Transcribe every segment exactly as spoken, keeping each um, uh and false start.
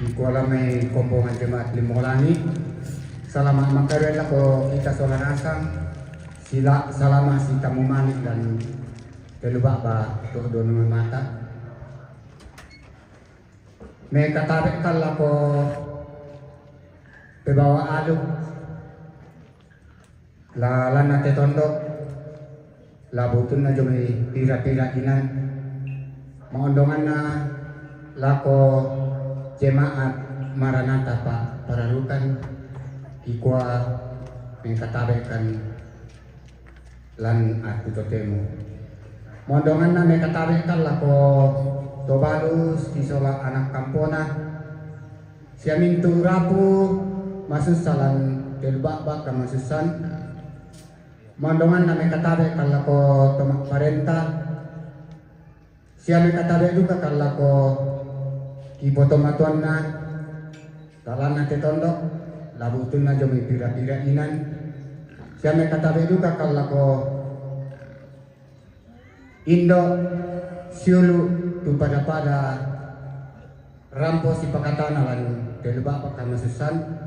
Kuala mai kombongan jemaat Limau Langit. Salama' makaruwa lako kita sola nasang. Sila salama' si Tamu Malik lan Teluba'ba to' duwe mata. Mekatabe'kan lako Pebawa Alu. Lalanna te tondok, la butunna jomai pira-pira inan, maondonganna lako jemaat Maranatha Pa'pararukan, kikua mengkatabe'kan lan attu totemo. Maondonganna mekatabe'kan lako Tobalus, sisola ana' kampona, siamintu rapu masussa lan Teluba'ba kamasussan. Maondonganna mekatabe'kan lako to ma'parenta, sia mekatabe' dukakan lako kipotomatuanna, lalanna te tondok, la butunna jomai pira-pira inan, sia mekatabe' dukakan lako indo' siulu' tu pada-pada rampo sipakatana lan Teluba'ba kamasussan.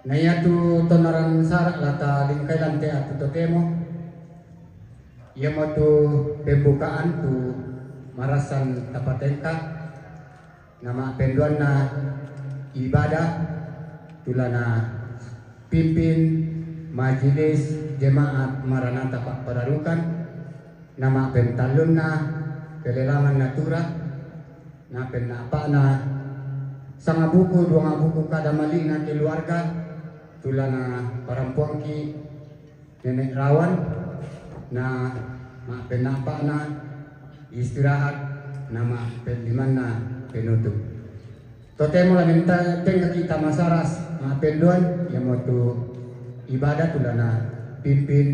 Na iatu tonaran sara' la talingkai lan te attu totemo, iamotu pembukaan tu marassan tapatengka, na ma'penduanna ibadah, tu la napimpin Majelis Jemaat Maranatha Pa'pararukan, na ma'pentallunna pelelangan natura, na penna'pa'na sangabuku duangabuku kada mali'na keluarga, tu la naparampuangki Nene' Rawan, na ma'penna'pa'na istirahat, na ma'pellimanna penutup. Totemo la menta-, tengka kita masaras ma'penduan, iamotu ibadah tu la napimpin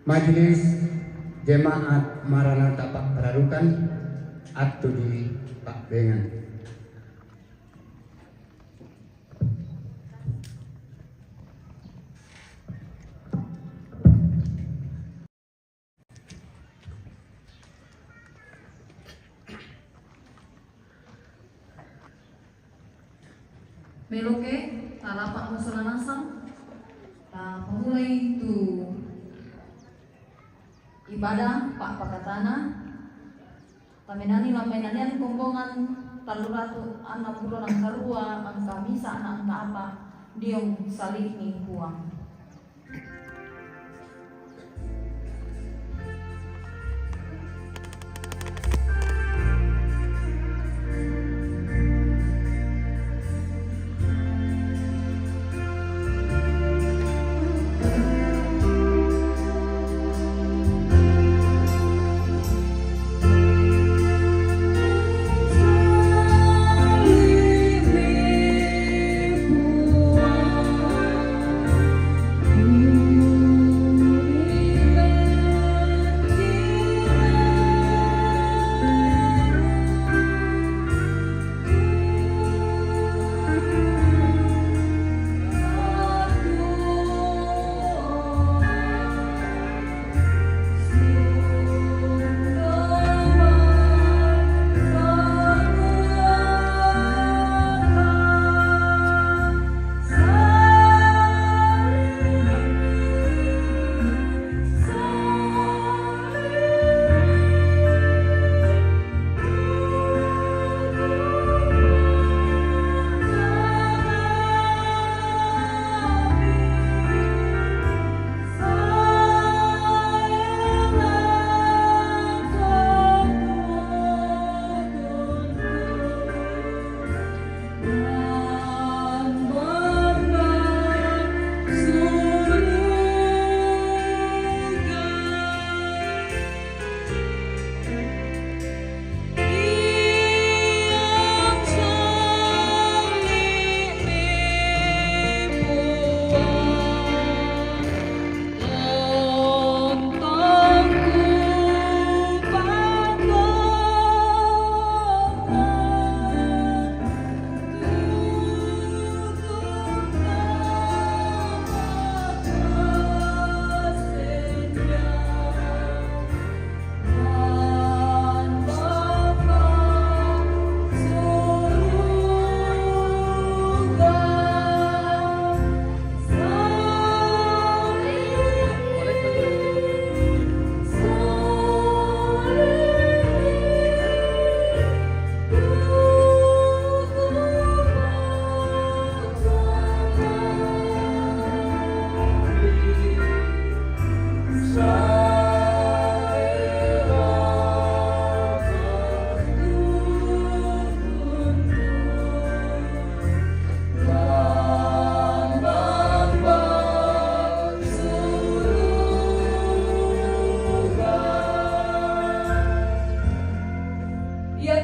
Majelis Jemaat Maranatha Pa'pararukan attu di pa'bengan. Meloke talapa' mo sola nasang, tapamulai tu ibadah pa'pakatana, tamenani lan mainanian kombongan tallu ratu annang pulo nangkarua angka misa' na angka apa' diong sali'ni Puang.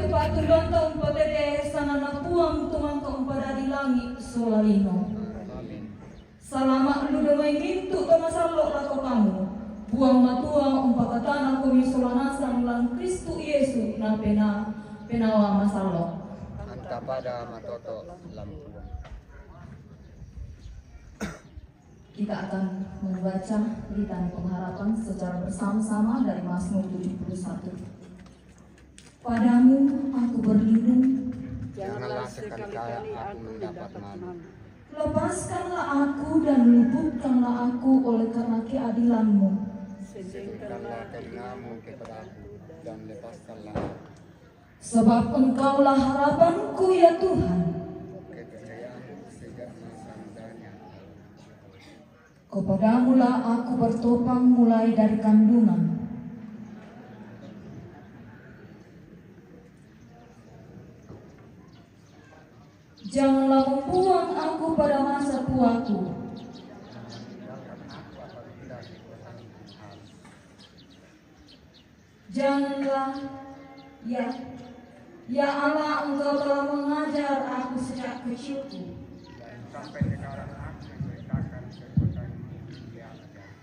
Patulonta umpatete sanganna Puang tumangka umpadadi langi sola lino. Salama' lu domai mintu' to masallo' lako kamu. Puang Matua umpakatanakomi sola nasang lan Kristus Yesu napena-, penawa masallo'. Anta pada matoto' lan Puang. Kita akan membaca litan pengharapan secara bersama-sama dari Mazmur tujuh puluh satu. Padamu aku berlindung. Janganlah sekali-kali aku mendapat malu. Lepaskanlah aku dan luputkanlah aku oleh karena keadilanmu. Sejengkallah telingamu kepadaku dan lepaskanlah aku. Sebab Engkaulah harapanku, ya Tuhan. Kepercayaanku sejak masa mudanya. Kepadamulah aku bertopang mulai dari kandungan. Janganlah membuang aku pada masa tuaku. Janganlah, ya, ya Allah, Engkau telah mengajar aku sejak kecilku. Dan sampai sekarang aku diberitakan perbuatanmu yang diam-diam.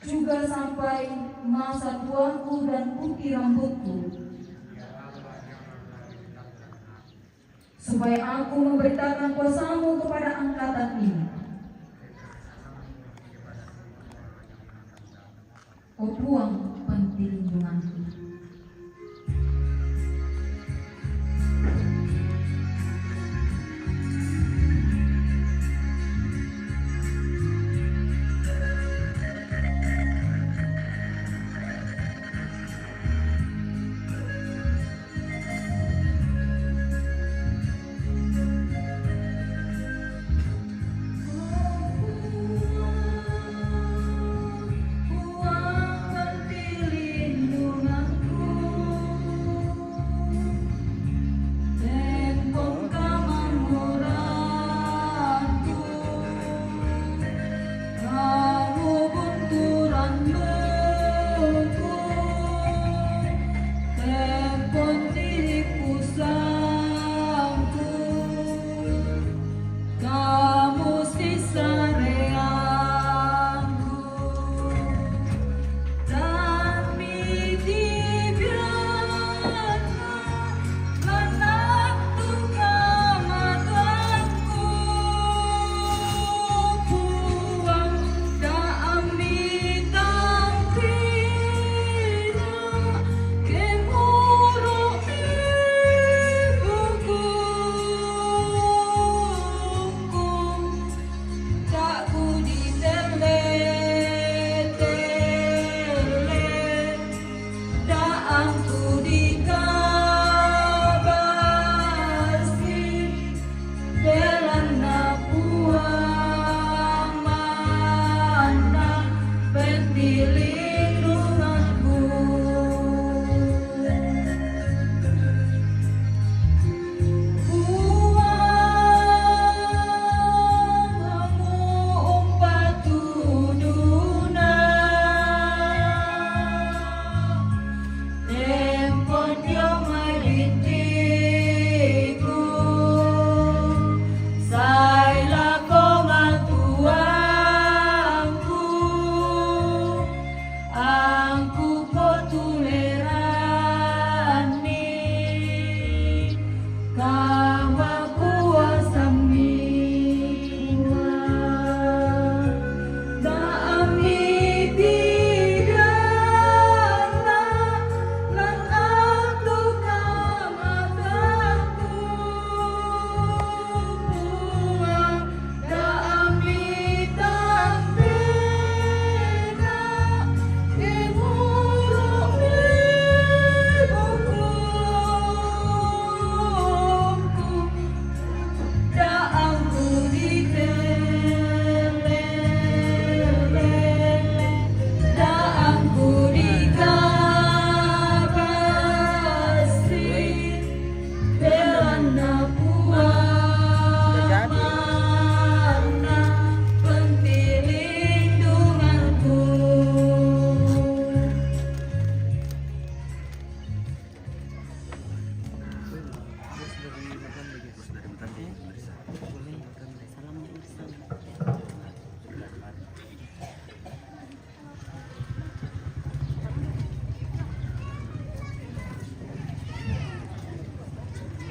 Juga sampai masa tuaku dan putih rambutku. Ya Allah, janganlah tinggalkan aku. Supaya aku memberitakan kuasamu kepada angkatan ini. O Puang, pantilindunganku.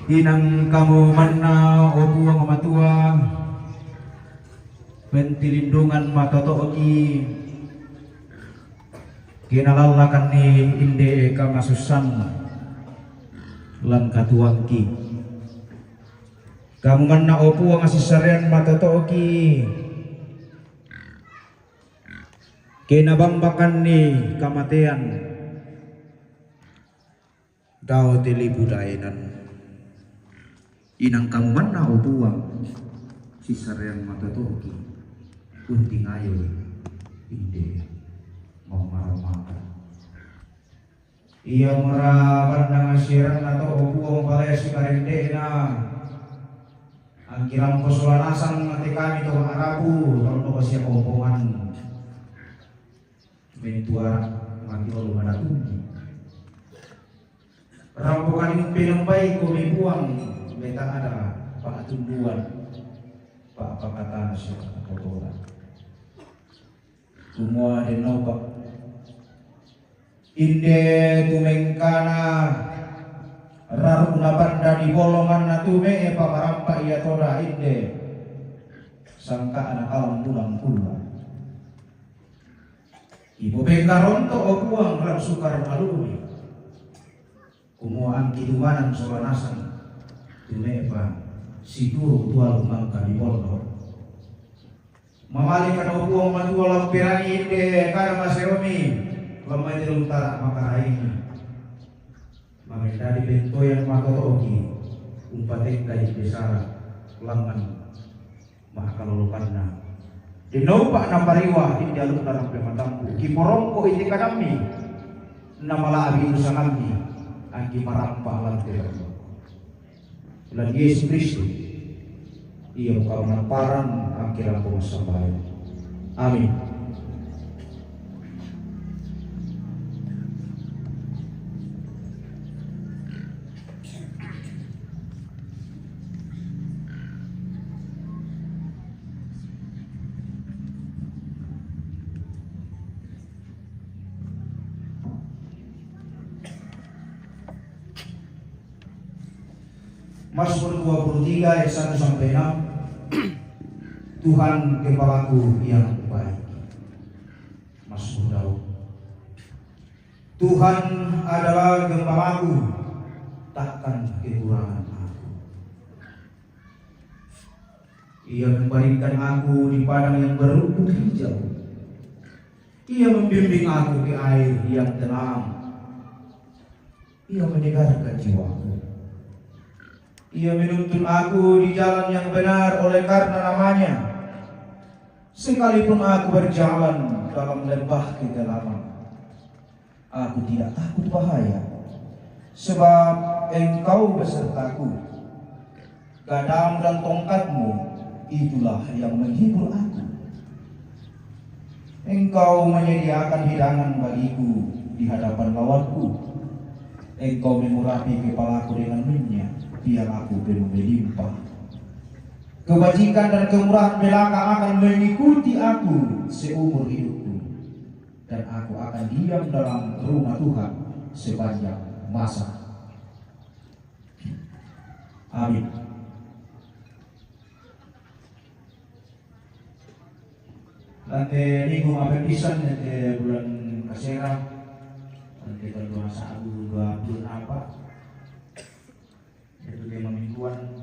Inang kamu manna, o Puang Matua, pentilindungan matoto'ki, kinalallakanni inde kamasussanna lan katuoangki. Kamu manna, o Puang, sissarean matoto'ki, kinabambakanni kamatean, dao telipu daenan. Inang kamu manna, o Puang, sissarean matoto'ki, untingayoi inde mammaramaka. Ia mura bannang siranna to, o Puang, pale sikarende'na, angki rampo sola nasang mate kami to ma'rapu, tondok sia kompongan mentua mati olo madatungi. Rampo kami penombai komi Puang, meta ada pa'tunduan, pa'pakatana sia kotoran. Kumua dennaupa inde tu mengkana rarukna banda di bolonganna tu me'e pamarampa ia toda inde sangka'na kalang bulang kulla. Ipopengkaronto, o Puang, lan sukar malumi. Kumua angki tumanang sola nasang tu me'epa situru tualu mangka di pondok. Mamalika, o Puang Matua, lamperani inde kada maseromi, lamai telung tara makaraini. Mamendadi bentoyang matoto'ki, umpatekkai besara langan ma'kalolokanna. Dennaupa napariwa inde alukna rampe matampu, kiporongko inde kanammi, namala'bi usangammi, angki marampa lante. Lan Yesu Kristus, ia muka manapparan angki rampo massambayang. Amin. Mazmur dua puluh tiga ayat satu sampai enam. Tuhan gembalaku yang baik. Mazmur Daud. Tuhan adalah gembalaku, takkan kekurangan aku. Ia membaringkan aku di padang yang berumput hijau. Ia membimbing aku ke air yang tenang. Ia menyegarkan jiwaku. Ia menuntun aku di jalan yang benar oleh karena namanya. Sekalipun aku berjalan dalam lembah kegelapan, aku tidak takut bahaya, sebab Engkau besertaku. Gadamu dan tongkatmu, itulah yang menghibur aku. Engkau menyediakan hidangan bagiku di hadapan lawanku. Engkau mengurapi kepalaku dengan minyak, pialaku penuh melimpah. Kebajikan dan kemurahan belaka akan mengikuti aku seumur hidupku, dan aku akan diam dalam rumah Tuhan sepanjang masa. Amin. Lante minggu mapepisan, lante bulan kasera, lante tanggal dua puluh satu, dua puluh apa, itu dia mingguan.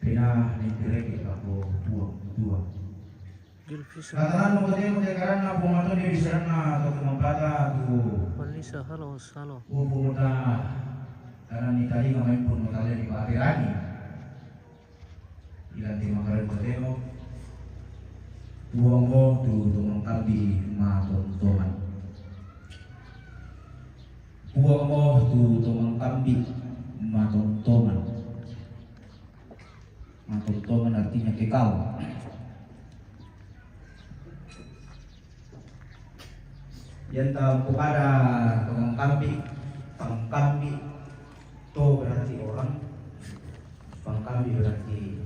Pena mentereke lako Puang Matua. Julfisar. Katanan mo temo te karanna Puang Matua ni bisaranna to kumampata tu. Manisa, halo, halo. Puang Matua, karena ni tadi kami pun mengkalian di Patirani. Ilan te makaran ko temo. Puang mo tu tomang kambi matontongan. Puang mo tu tomang kambi matontongan. Matontongan artinya kekal. Yang tahu kepada tukang kambi, tukang kambi to berarti orang. Tukang kambi berarti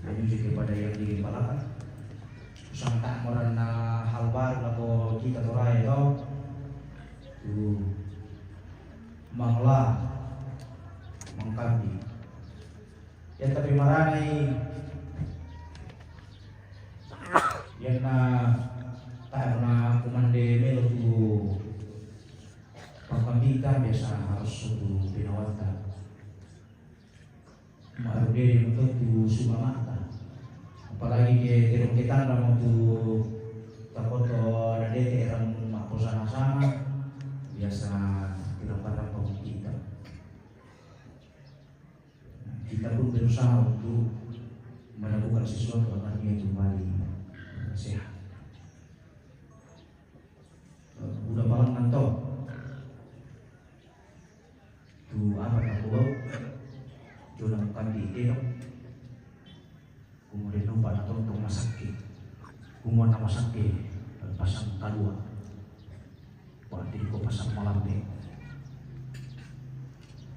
menuju kepada yang digembalakan. Sangka moranna hal baru lako kita Toraja to. Tu Nawatta. Ma'rudede mento tu sumama'ta. Apalagi ke tedong ke tanra mo tu takoto nadete erang ma'posanga-sanga, biasa tiramba-ramba kita. Kita pun berusaha untuk melakukan sesuatu agar dia kembali sehat. Udah palang nanto. Tu apa tak kulau? Jona kambing itu. Kemudian nampak na tontong masakke. Kumua na masakke, pasang kalua. Berarti ko pasang malambe.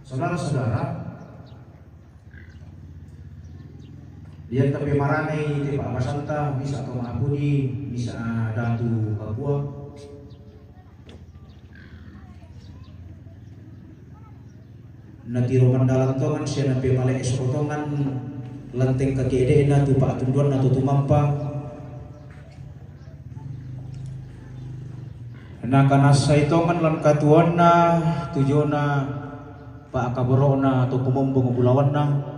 Saudara-saudara, dia tapi maranai te pa'basanta, misa' to ma'pudi, misa' datu kapua. Natiro mandalan tongan sia napemale'e soro tongan lan tengka ke'de'na tu pa'tunduanna to tumampa. Nakanassai tongan lan katuoanna tu jona pa'kaboro'na to kumombong bulawanna.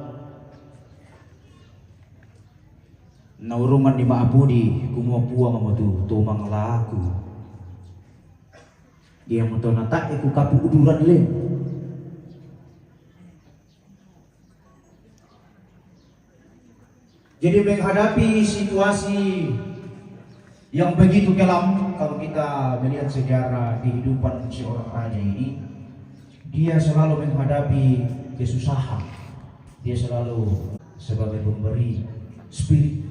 Naurunganni ma'pudi, kumua, Puang mo tu to manglaku. Iamoto natae kukapu uduran le. Jadi menghadapi situasi yang begitu kelam, kalau kita melihat sejarah kehidupan seorang raja ini, dia selalu menghadapi kesusahan. Dia selalu sebagai pemberi spirit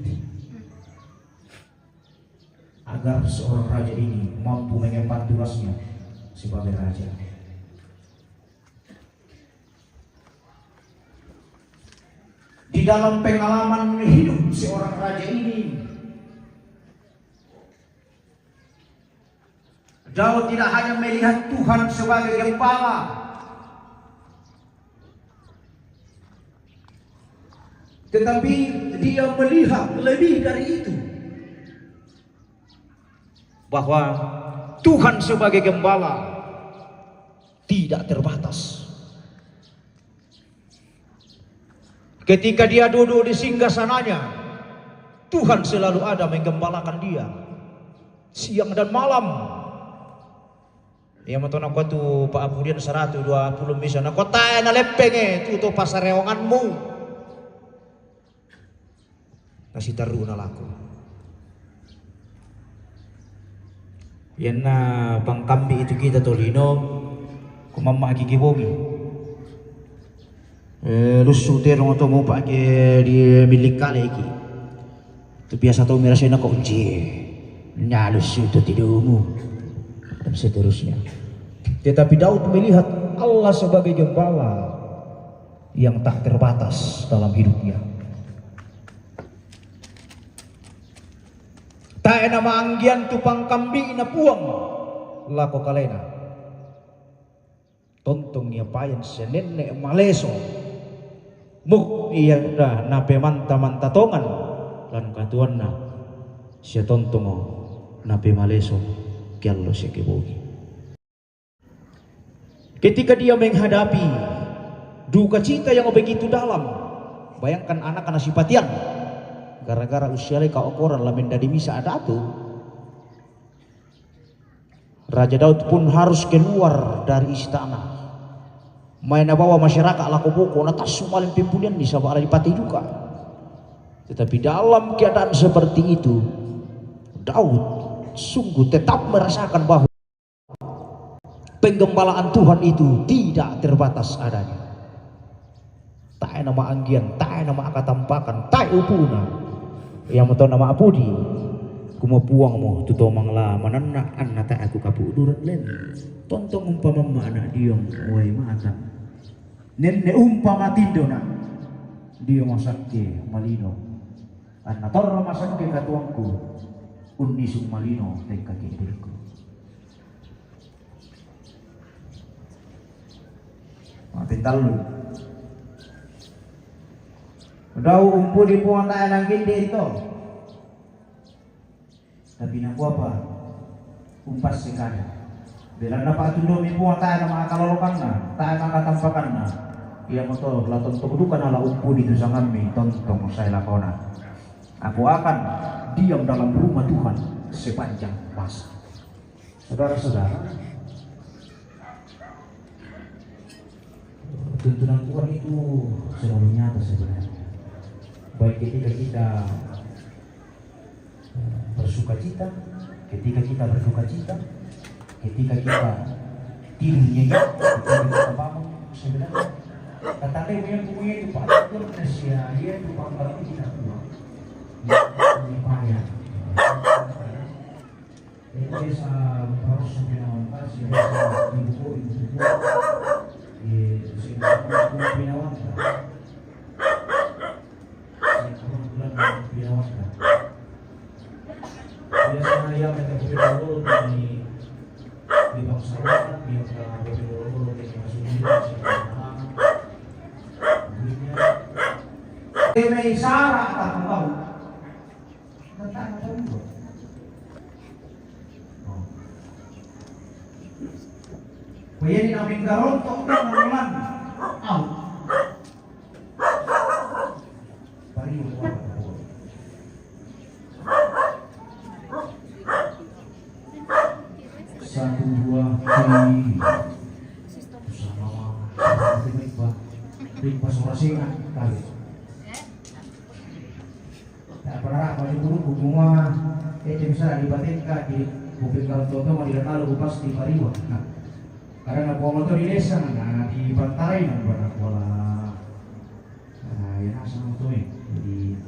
agar seorang raja ini mampu mengemban tugasnya sebagai raja. Di dalam pengalaman hidup seorang raja ini, Daud tidak hanya melihat Tuhan sebagai gembala, tetapi dia melihat lebih dari itu, bahwa Tuhan sebagai gembala tidak terbatas. Ketika dia duduk di singgasananya, Tuhan selalu ada menggembalakan dia siang dan malam. Iamoto nakua tu Pa'pudian saratu dua pulo misa, nakua, "Tae' naleppenge tu to passareonganmu." Nasitaru'na lako. Ianna pangkambi itu kita tolino, kumamma'ki ki bongi. Eh, lussu terong to mupa'ki di millik kaleki. Tu biasa to mirasai nako, "Cie, nalussu to tidomu," dan seterusnya. Tetapi Daud melihat Allah sebagai gembala yang tak terbatas dalam hidupnya. Tae' nama'anggian tu pangkambi'na Puang lako kalena. Tontong ia payan sia nenne' maleso. Muk ia napemanta-manta tongan lan katuoanna, sia tontongo napemaleso keallo sia kebongi. Ketika dia menghadapi duka cita yang begitu dalam, bayangkan anakna sipatian, gara-gara ussialai kaokoran la mendadi misa' datu. Raja Daud pun harus keluar dari istana. Mai nabawa masyarakat lako boko, natassu' malem pembulianni saba' la dipatei duka. Tetapi dalam keadaan seperti itu, Daud sungguh tetap merasakan bahwa penggembalaan Tuhan itu tidak terbatas adanya. Tae' nama'anggian, tae' nama'katampakan, tae' upu'na. Iamoto nama'pudi, kumua, "Puangmo tu to mangla mananna, anna tae' kukapu uduran len. Tontong umpamamma ana' diong uai mata. Nenne' umpama tindona, dio masakke malino. Anna torro masakke katuoangku, unnisung malino tengka ke'de'ku." Ma'pentallu. Dau umpudi Puang tae' nangginde' ito. Tapi nakuapa? Umpasse kada. Belanna pa'tundomi Puang, tae' na ma'akalolokanna, tae' ma'akatampakanna. Iamoto la tontong duka nala umpudi tu sangammi, tontong sai lakona. Aku akan diam dalam rumah Tuhan sepanjang masa. Saudara-saudara, tuntunan Tuhan itu selalu nyata sebenarnya. Baik ketika kita, eh, bersuka cita, ketika kita berduka cita, ketika kita tidur nyenyak, ketika kita bangun, sebenarnya kata dia punya, punya itu Pak, itu Indonesia, dia itu Pak, kalau kita kuat. Ini payah. Ese sa parossa pinawanka, si sa ibuko, ibuko. Eh, si ibuko pinawanka. Si ibuko pinawanka. Biasa yang kita punya dulu di, di bangsa lain, di bangsa dulu di masuk di bangsa lain. Dunia. Eme isara tak mau. Natana pariwa. Oh. Payani na menggaronto' na nalan. Au. Pariwa. Satu, dua, tiga. Sama. Rimpa. Rimpa suara singa. Kali. Ta'parara maju guru, kumua, eh, misalna dipatengka, di kuping kalau toto mah di lalu pasti pariwa. Nah, karena pomo to di desa, nah, di pantai, nah, buat aku lah. Nah, ya, nah, sama tuh, eh. Jadi,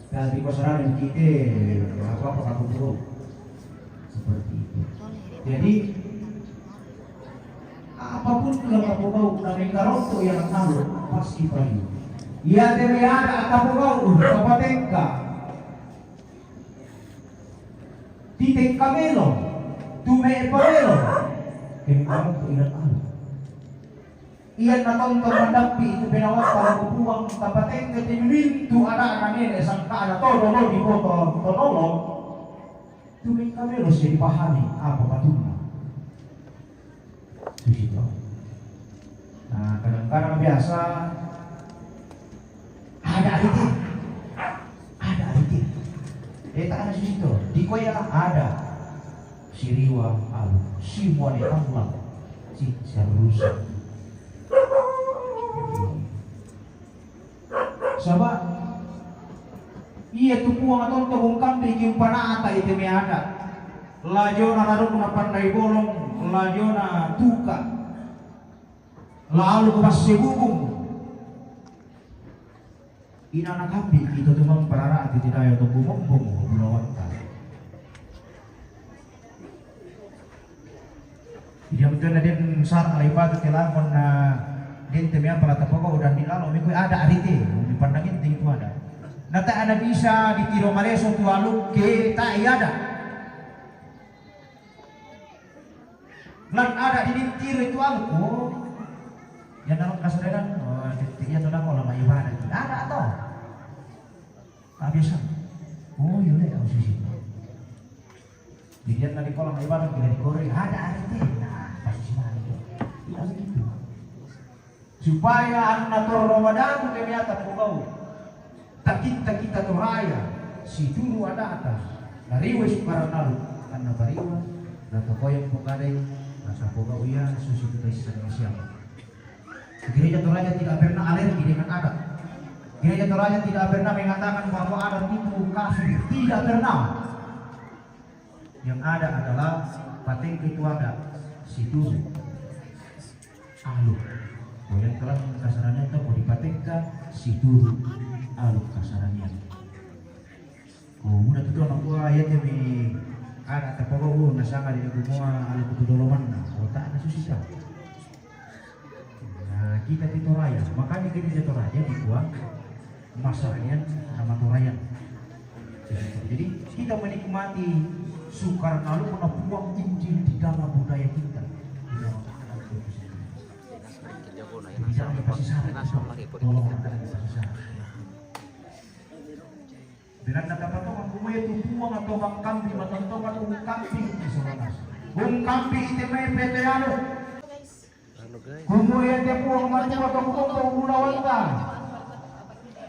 kalau di pasaran kita, apa-apa aku tuh. Seperti itu. Jadi, apapun kalau kamu mau, na menggaronto' iya nallo, pasti pariwa. Iya te me ada' atapogau', kapatengka. Titengka melo, tume'pa melo, ke menggaronto' iya nallo. Iya na tontong mandappi' tu penawatta lako Puang, kapatengka te mintu ada' na nene' sangka'na to dolo di poto tonolo. Tumengka melo sia dipahami apa patunna. Susi to. Nah, kadang-kadang biasa ada arite. Ada arite. Eh, tak ada susi to. Di koya ada. Siriwa, alu. Simua ne Allah. Si, si rusak. Saba', iya tu Puang tonto ungkambi ki umpana'ta ite me ada'. Lajona rarukna pandai bolong, lajona tuka. La alu ku passe bubung. Ina nakambi ki to tumang parara'ti ti dayo to bumombong bulawatta. Jadi, ambenna den sara' la ipatu te lakon na den te me apa la tapogau' dan di lalo me koe ada' arite, dipandang enteng itu ada'. Na tae' na bisa ditiro maleso tu aluk ke tae' ada'. Lan ada' di ditiro itu aluk, oh. Yang dalam kasadaran, oh, iya to dako la maibadah. Ada' to. Tabiasa. Oh, iya le, au sisi. Jadi, na di kolam ibadah kita di Korea, ada arite. Nah, pasti sih itu. Tidak begitu. Supaya anna to Ramadan ke biata pogau'. Takitta kita Toraya, situru' ada'ta. Nariwai sukarang lalu, anna pariwa, na tokoyang pokadai, na tapogau' iya susi tu taissan siapa. Gereja Toraja tidak pernah alergi dengan adat. Gereja Toraja tidak pernah mengatakan bahwa adat itu kafir. Tidak pernah. Yang ada adalah patengka itu ada situru' aluk. Ko yang telah kasaraniatta ko dipatengka situru' aluk kasaraniatta. Oh, muda tu nakua, iya te mi ada' tapogau', nasanga di kumua aluk tu dolomanna. Oh, tak ada susi ta. Nah, kita di Toraja, makanya gereja Toraja dikua masarayan sama Toraja. Jadi, kita menikmati sukar lalu pernah buang Injil di dalam budaya kita. Di dalam adat kita sendiri. Jadi, jangan dikasih syarat. Tolong, jangan dikasih syarat. Belanna tapatongka kumua tu Puang atau bang kambing, matontongan tu kambing di sana. Ungkambi te mai pete anu. Kumua iate Puang Matua to kumompong bulawanta.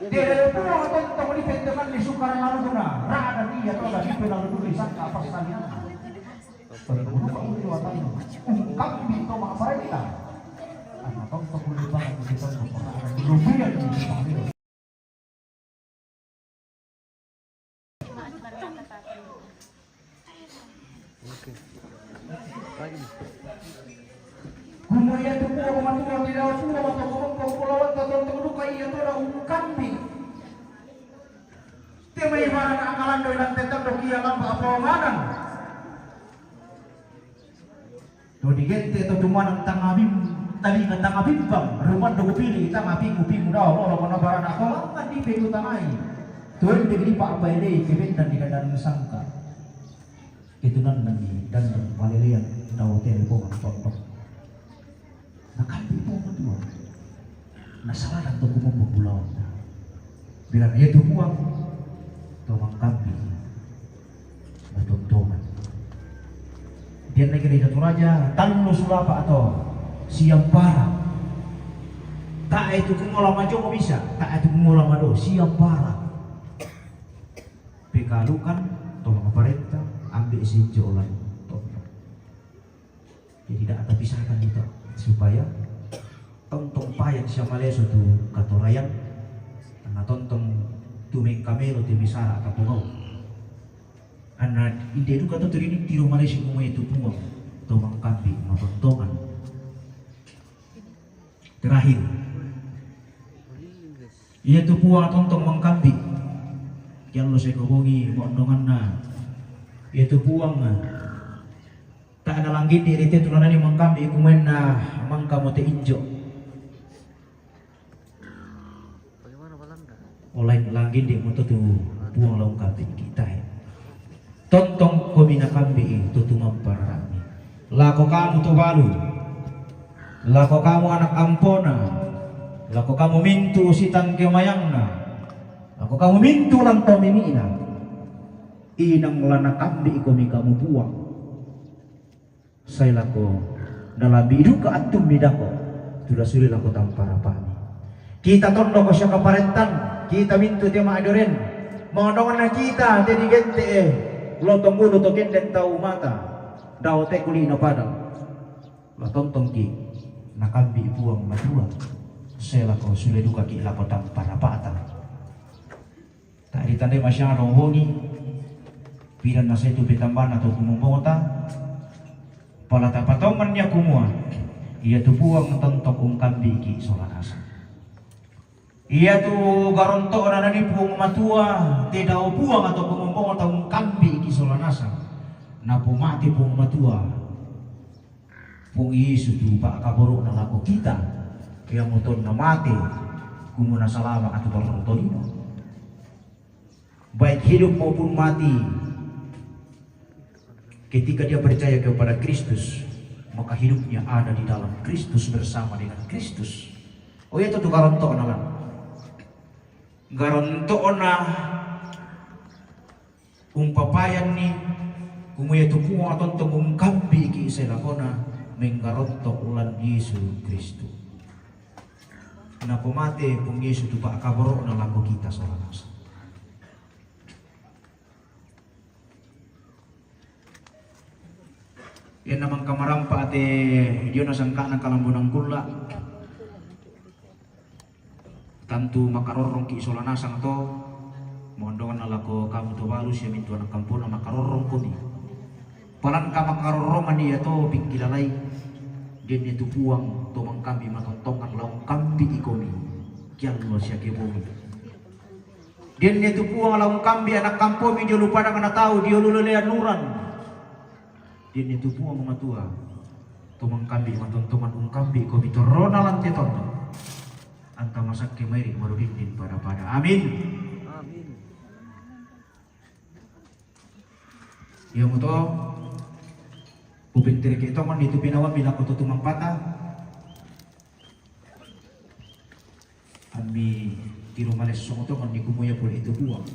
Te Puang to tongtong ni penteman ni sukara laluna. Rada dia to da dipe laluna sangka pasalian. Tongtong ni Puang Matua. Ungkambi to maparenta. Ana tongtong ni Puang Matua. Lubian ni Puang Matua. Kumua iate Puang Matua, te Puang Matua, kumua Puang Matua, tongtong duka ia to da ungkambi. Te mai barana akalando ilang tetang dokia lamba apomanan. To digente to tumanan tangabim, talinga tangabimbang, rumando gupili tangapingu-pingu dao lolo kono barana ko mangan di pedu tangai. Tuan di lipa apa ini kebentan di dadan sangka. Itu nan nani dan palelean dao telepon tondok. Nakambi Puang Matua. Nasaladan to kumompong bulawanta. Bilang iate Puang to mangkambi. Matontongan. Dia na kira ida to raja, tallu sulapa ato siampara. Tae tu kumola majo bisa, tae tu kumola mado siampara. Pekalukan to maparenta, ambil sinjo lan to. Jadi dak tapisahkan kita supaya tongtong payan sia maleso tu katorayan, na tongtong tu mengkamelo tu misara kapogau. Ana inde duka to turini tiro malesi kumue tu Puang to mangkambi matontongan. Terakhir, iate Puang tongtong mangkambi. Kiallo seko bongi mondonganna. Iate Puang tak ada langgit di rite tulanani mangkambi kumuenna mangka mote injo. Olai langgit di moto tu Puang lao kambi kita he. Tongtong komi nakambi tu tumampararami. Lako kamu to balu. Lako kamu anak ampona. Lako kamu mintu sitang kemayangna. Lako kamu mintu lantau mimina. Inang lana kambi komi kamu Puang. Sai lako dalambi duka attummi dako. Tula suli lako tamparapami. Kita tondoko siaka parentan. Kita mintu tema adoren. Maondongna kita te digente e. Lotong ulu to kenden tau mata. Dao te kulino padang. Lotongtongki. Nakambi Puang Matua. Sai lako sule dukaki lako tamparapata. Tadi tandai masyarakat bongi. Pidan nasai tu petambana to kumombota. Pala tapatongan nia kumua. Iatu Puang tongtong ungkambiki sola nasang. Iatu garonto'na nani Puang Matua, te dao Puang atau kumombota ungkambiki sola nasang. Napomate Puang Matua. Puang Yesu tu pa'kaboro'na lako kita. Yang mutonna mate. Kumua nasalama atu torro tolino. Baik hidup maupun mati, ketika dia percaya kepada Kristus, maka hidupnya ada di dalam Kristus, bersama dengan Kristus. Oh iya, itu tu garonto'na lan. Garonto'na umpapayanni, kumua iatu Puang tongtong ungkambiki selakona menggaronto' lan Yesu Kristus. Napomate Puang Yesu tu pa'kaboro'na lako kita sola nasang. Ianna mangka marampa te diona sangka'na kalambunan kulla'. Tantu makarorrongki sola nasang to. Maondonganna lako kamu to balu sia mintu anak kampona makarorrongkomi. Palangka makarorrongan ia to pingkilalai. Denne tu Puang to mangkambi matontongan lao ungkambi ikomi. Kiallo sia kebongi. Denne tu Puang lao ungkambi anak kampomi jolo padang na tau diolo lelean uran. Denne tu Puang Matua to mangkambi matontongan ungkambi ikomi torrona lan te tonno. Anta masakke mairi marudindin pada-pada. Amin. Amin. Iamoto upentereke tongan itu pinawammi lako to tumampata. Ammi tiro malessong tongan ni kumua ia pole itu Puang.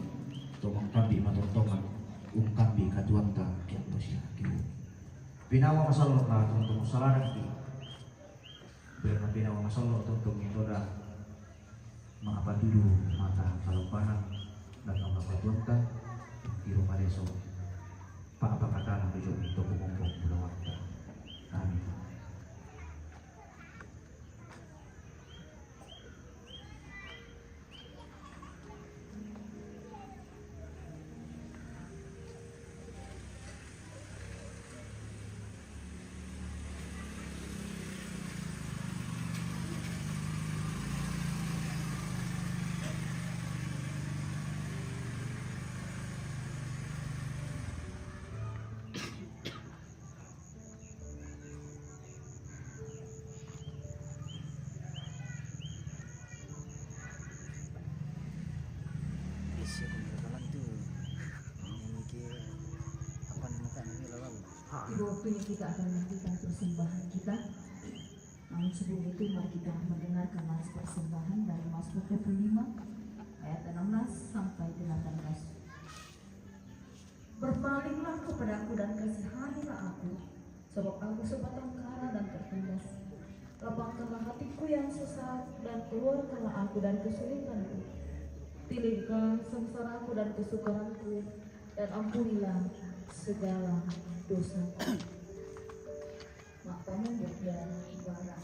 To mangkambi matontongan ungkambi katuoanta kiampo sia kiu. Pinawa masallo' na tonto musalarakki. Pinawa masallo' tonto metoda ma'apatudu mata kalompanang dan ma'apatuanta tiro maleso. Pa'apakatana bejo' to kumompong bulawatta. Amin. Isi ko ni kalan tu. Ini ke apa nama kan ni lalang. Tiba waktunya kita akan menghentikan persembahan kita. Namun sebelum itu, mari kita mendengarkan nats persembahan dari Mazmur dua puluh lima ayat enam belas sampai delapan belas. Berpalinglah kepadaku dan kasihanilah aku, sebab aku sebatang kara dan tertindas. Lapangkanlah hatiku yang sesak dan keluarkanlah aku dari kesulitanku. Tilikkan sengsaraku dan kesukaranku, dan ampunilah segala dosaku. Mak pamun dia, dia ibarat.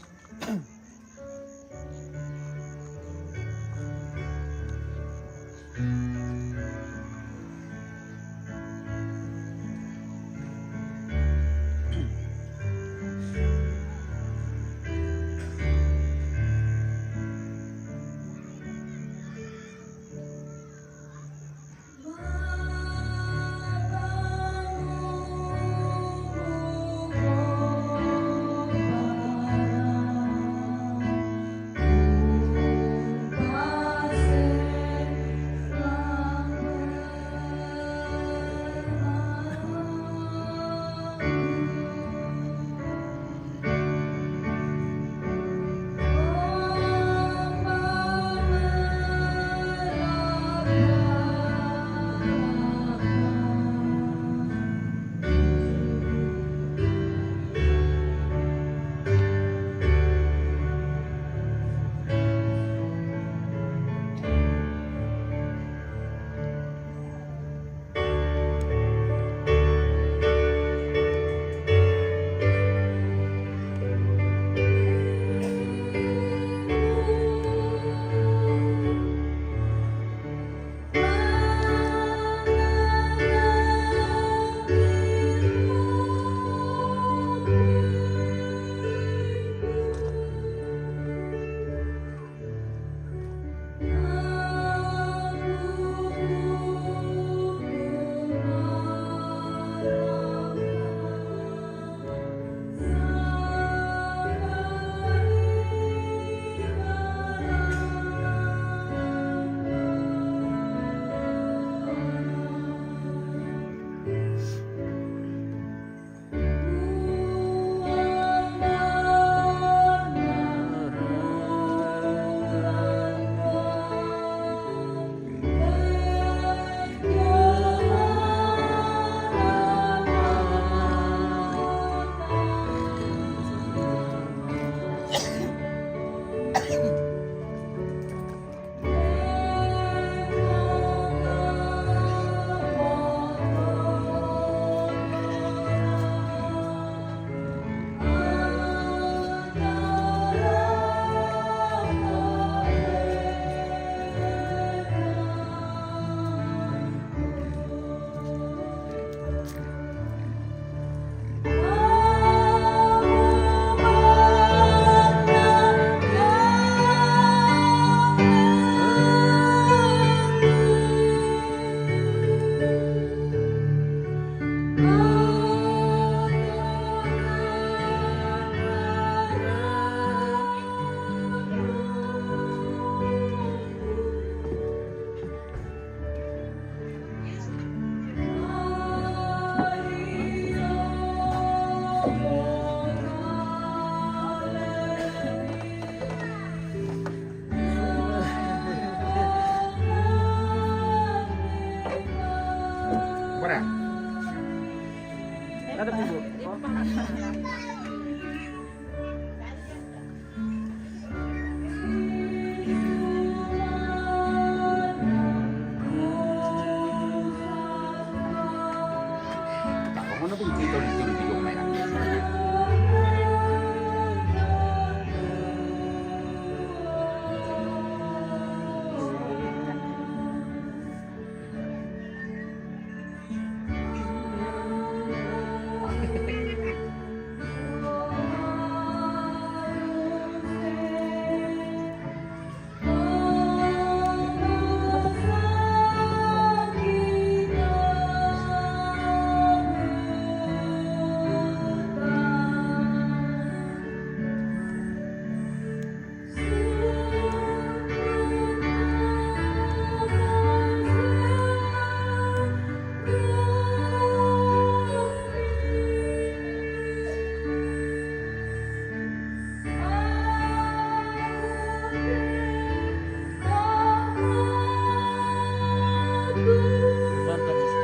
Mantap, Bos.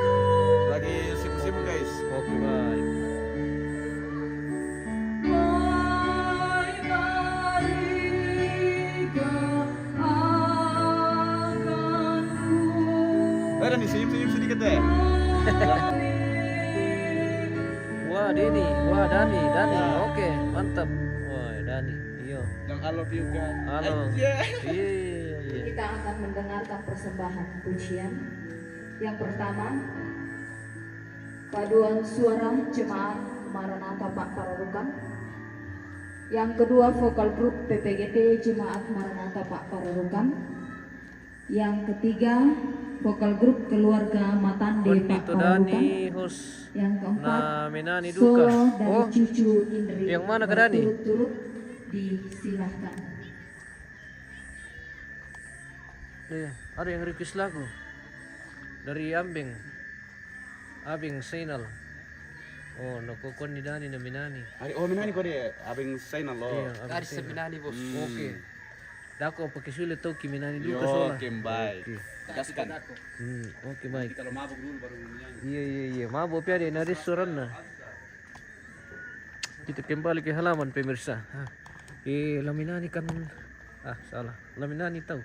Lagi sibuk-sibuk, guys. Oke, baik. Eh, Dani, senyum-senyum sedikit deh. Wah, Deni. Wah, Dani, Dani. Ya. Oke, mantap. Wah, Dani. Iya. Yang I love you, kan? Halo. Anjay. Iya, iya, iya. Kita akan mendengarkan persembahan pujian. Yang pertama, paduan suara jemaat Maranatha Pak Pararukan. Yang kedua, vokal grup P P G T Jemaat Maranatha Pak Pararukan. Yang ketiga, vokal grup keluarga Matande Pak Pararukan. Yang keempat, solo dari cucu Indri. Yang mana, Dani? Berturut-turut, disilahkan. Iya, ada yang request lagu dari Ambeng. Abeng Sainal. Oh, no, ko, ko ni Dani na minani. Ari, oh, minani ko de, Abeng Sainal lo. Iya, Abeng Sainal. Minani, Bos. Hmm. Oke. Dako pakai sulit tau ki minani dulu ke sola. Oke, baik. Oke. Tegaskan. Hmm, oke, baik. Nanti kalau mabuk dulu baru minani. Iya, iya, iya. Mabuk pia de, nari suranna. Kita kembali ke halaman, pemirsa. Hah. Eh, la minani kan, ah, salah. La minani tau.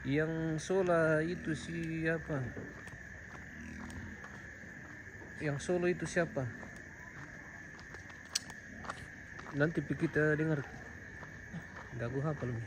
Yang sola itu siapa? Yang solo itu siapa? Nanti pi kita dengar. Dagu hafal mi.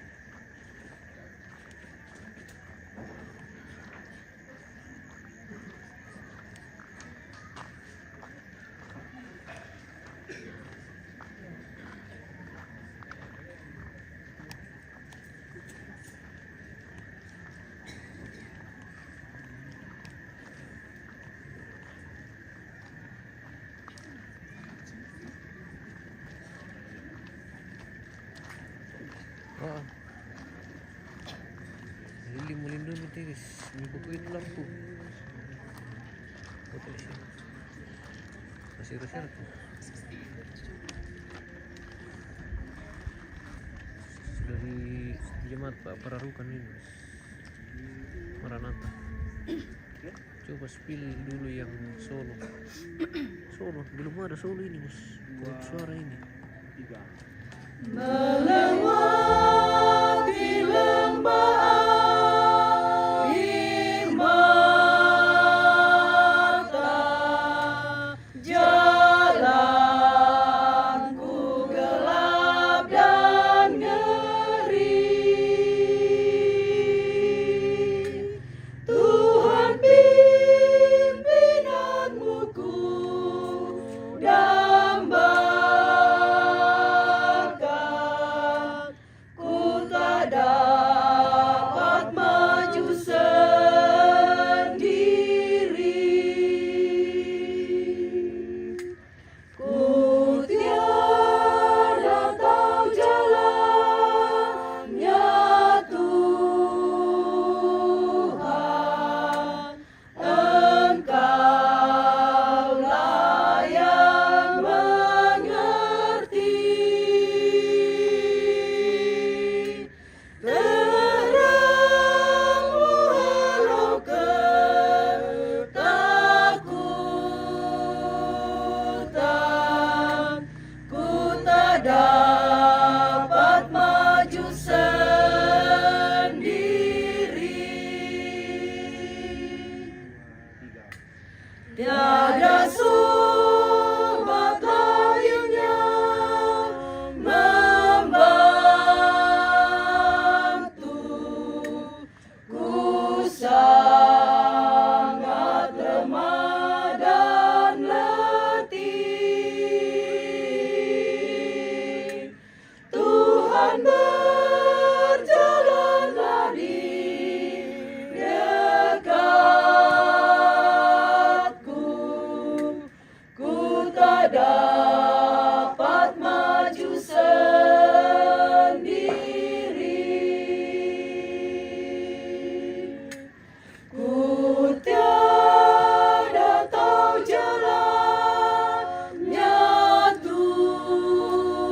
Ah. Lili mo lindumi tigis. May bukuin lampu. Oke, siap. Masih rusak tuh. Dari jemaat Pak Pararukan ini, Mas. Maranatha. Coba spill dulu yang solo. Solo, belum ada solo ini, Bos. Buat suara ini. Melewati lembah air mata, jalanku gelap dan ngeri. Tuhan, pimpinanmu ku dambakan. Ku dapat maju sendiri. Ku tiada tahu jalannya, Tuhan,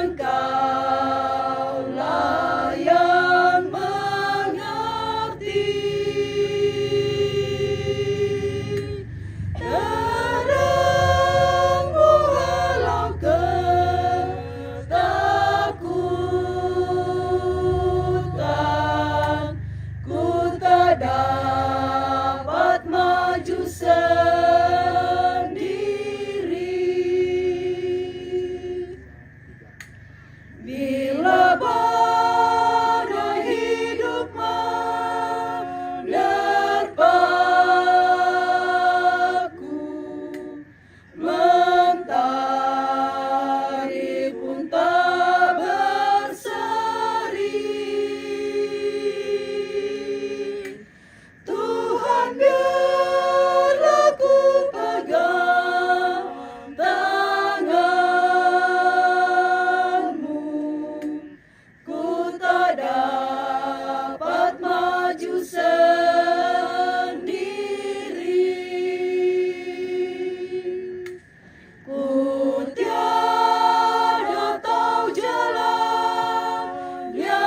Engkaulah yang mengerti. Terang menghalau ketakutan, ku tak dapat maju sendiri. Bila badai hidup menerpaku, mentari pun tak berseri. Tuhan, biarlah ku pegang tangan-Mu, ku tak dapat maju sendiri. Ku tiada tahu jalannya,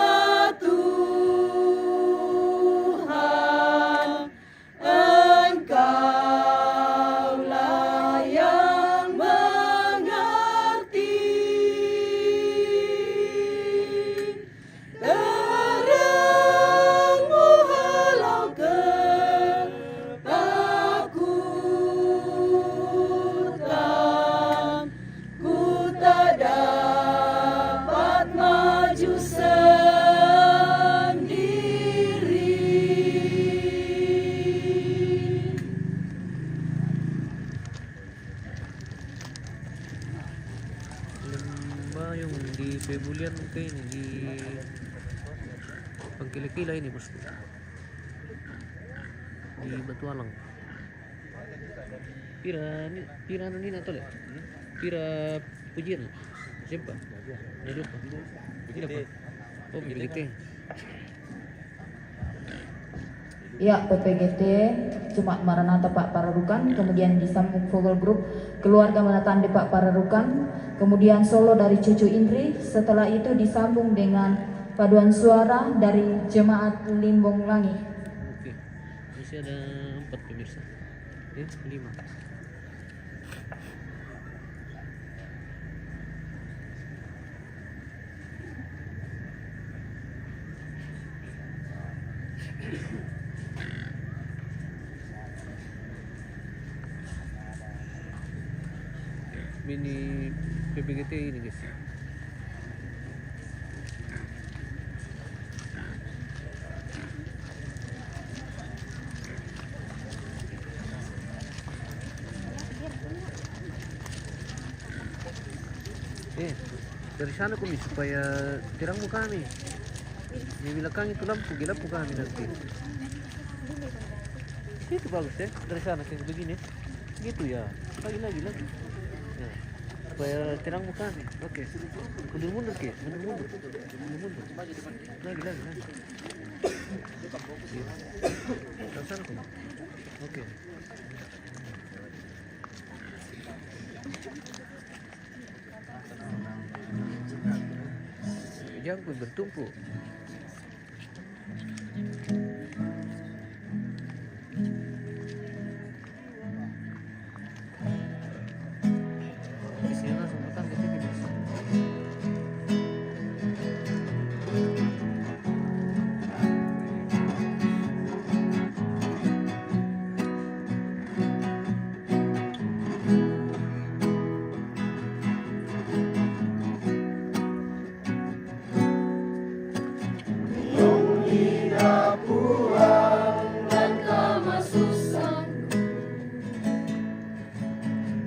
Tuhan, Engkaulah yang mengerti. Terang menghalau ketakutan, ku tak dapat maju sendiri. Lembayung di Pebulian ke ini, di Pangkila-kila ini, bosku. Di Batualang. Pira ni, pira anu ni na tole? Pira pujian? Siapa? Ada lupa. Ini apa? Oh, P P G T. Ya, P P G T, Jemaat Maranatha Pak Pararukan, kemudian disambung vocal group Keluarga Menatande Pak Pararukan, kemudian solo dari Cucu Indri, setelah itu disambung dengan paduan suara dari Jemaat Limbong Langi. Oke, masih ada empat, pemirsa. Eh, lima. Ini P P G T ini, guys. Eh, dari sana kami supaya terang muka kami. Di belakang itu lampu, gelap muka kami nanti. Itu bagus, ya, dari sana ke begini. Gitu, ya. Lagi, lagi, lagi. Ya. Supaya terang muka kami. Oke. Mundur, mundur, ke. Mundur, mundur. Mundur, mundur. Lagi, lagi, lagi. Iya. Dari sana kami. Oke. Jangan bertumpuk.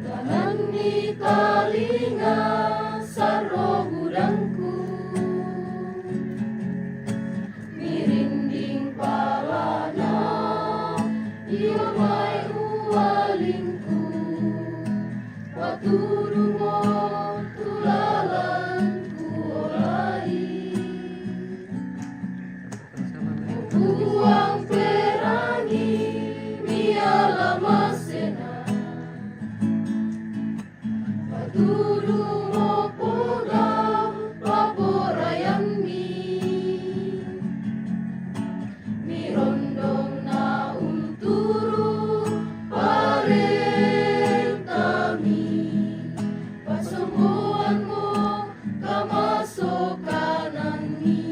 Tangan ni talinga saro gudangku, mirinding palana, iyo mai uali. Tudu mo tu lalanku, o lai. Buang perangi mi ala masena. Patudu mo poga paporayan mi. Mirondong na unturu parenta mi. Pasomboan mo kamasokanan mi.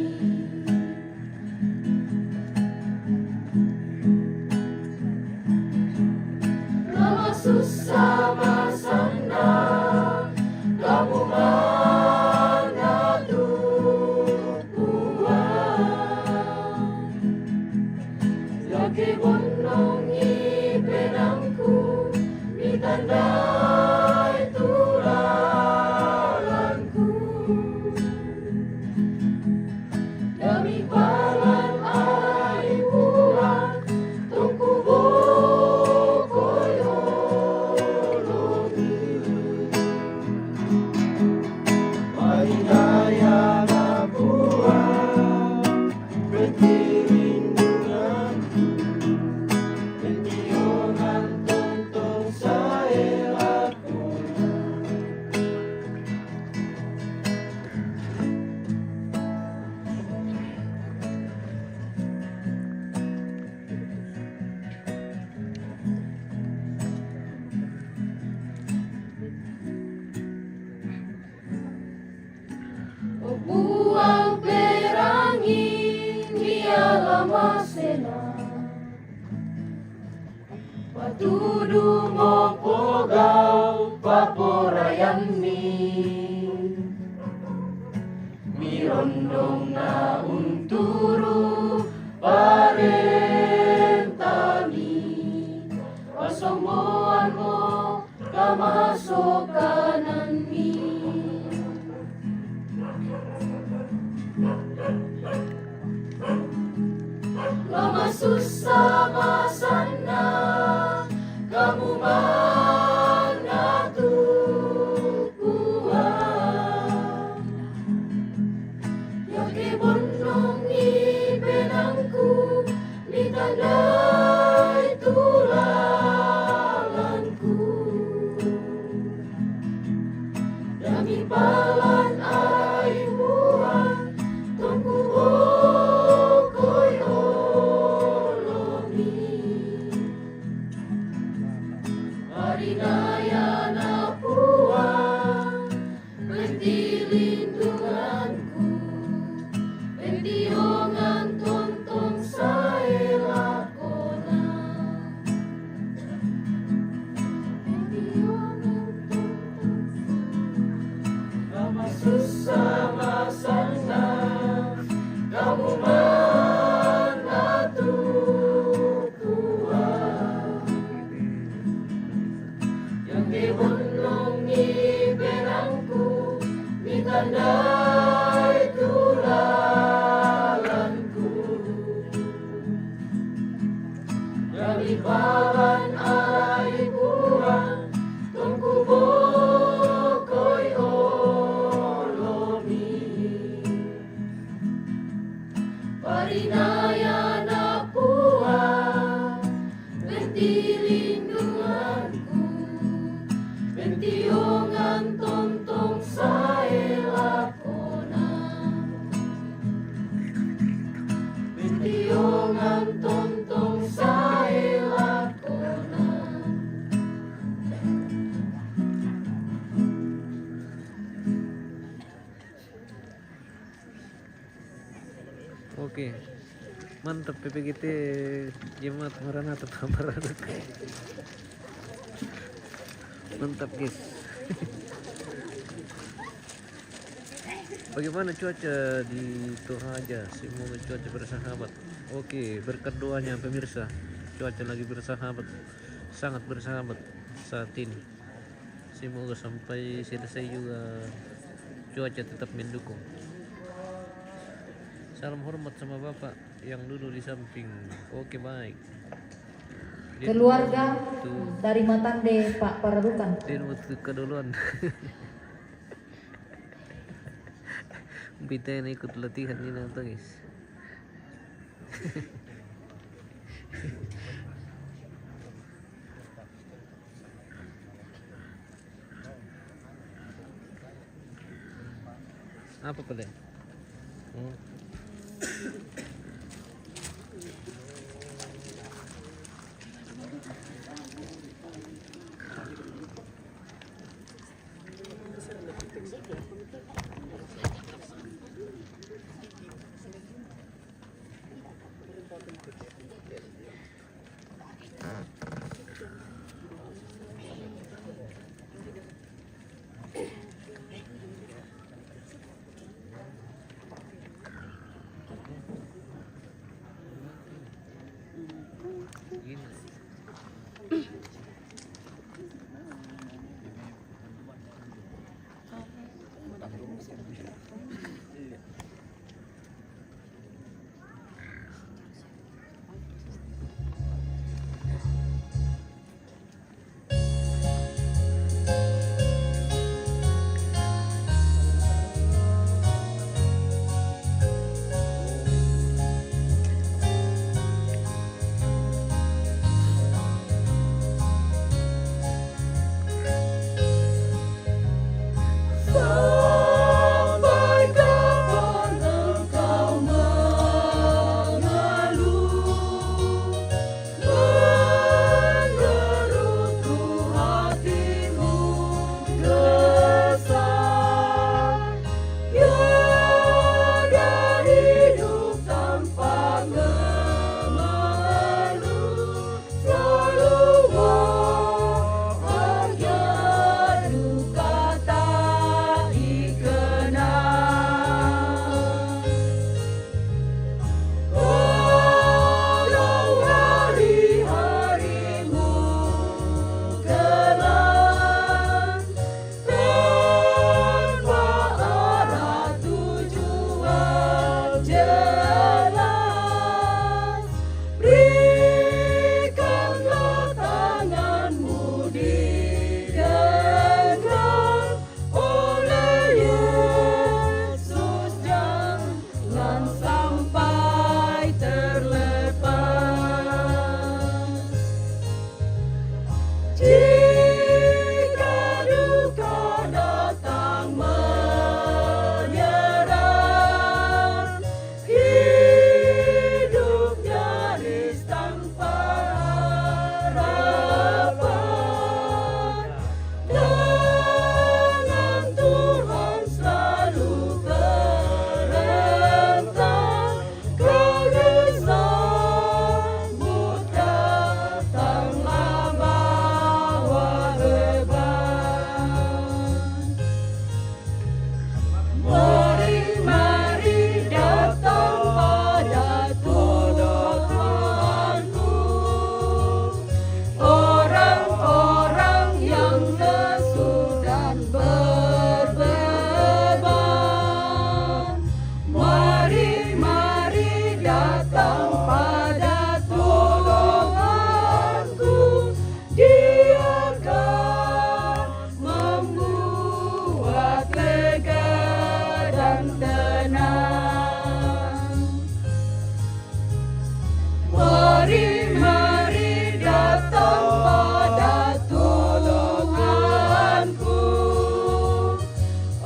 Lama susah masanda, kamu mangatukuan. Yake bondongi penangku, mitandai tulalanku. Dami palan ai pulang, tungku bokoi olomi. Marinaya na pulang, peti lindunganku, peti ongan tontong saelaku. O buang perangi mi ala masena. Patudu mo poga paporayan mi. Mirondong na unturu parenta mi. Pasomboan mo kamasokanan mi. Lama susah masanda, kamu mangatukuan. Yake bondongi penangku, mitandai tulalanku. Dami palan ai pulang, tungku bokoi olomi. Marinaya na pulang, peti lindunganku, peti ongan tontong saelakona. Peti ongan tontong saelakona. Lama susah masanda, kamu mangatukuan. Yake bondongi penangku, mitandai tulalanku. Dami palan ai pulang, tungku bokoi olomi. Marinaya na pulang, peti lindunganku, peti ongan tontong saelakona. Peti ongan tontong saelakona. Oke. Mantap P P G T jemaat Maranatha Paparangan. Mantap, guys. Bagaimana cuaca di Toraja? Semoga cuaca bersahabat. Oke, berkat doanya pemirsa, cuaca lagi bersahabat, sangat bersahabat saat ini. Semoga sampai selesai juga cuaca tetap mendukung. Salam hormat sama Bapak yang duduk di samping. Oke, baik. Keluarga dari Matande, Pak Pararukan. Dia waktu keduluan. Kita ini ikut latihan ini nonton, guys. Apa pala? Hmm. Sampai kapan engkau mengeluh, mengerutu hatimu kesal? Tiada hidup tanpa mengeluh. Selalu bahagia, duka tak dikenal. Walau hari-harimu kelam, tanpa arah tujuan jelas, berikanlah tanganmu digenggam oleh Yesus, jangan sampai terlepas. Jika duka datang menyerang, hidup nyaris tanpa harapan, tangan Tuhan selalu terentang. Kau disambut datanglah bawa beban. Mari, mari datang pada Tuhanku, orang-orang yang lesu dan berbeban. Mari, mari datang pada Tuhanku, Dia akan membuat lega dan tenang. Mari, mari datang pada Tuhanku,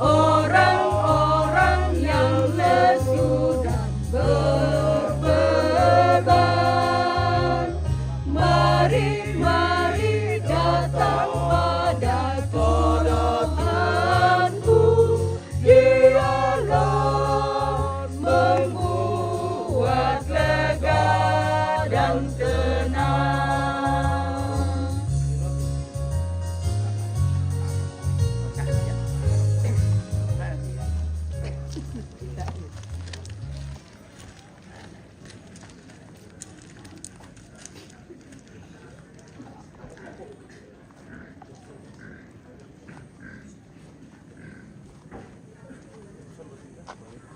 orang-orang yang lesu dan berbeban. Mari, mari datang pada Tuhanku, Dialah membuat lega dan tenang.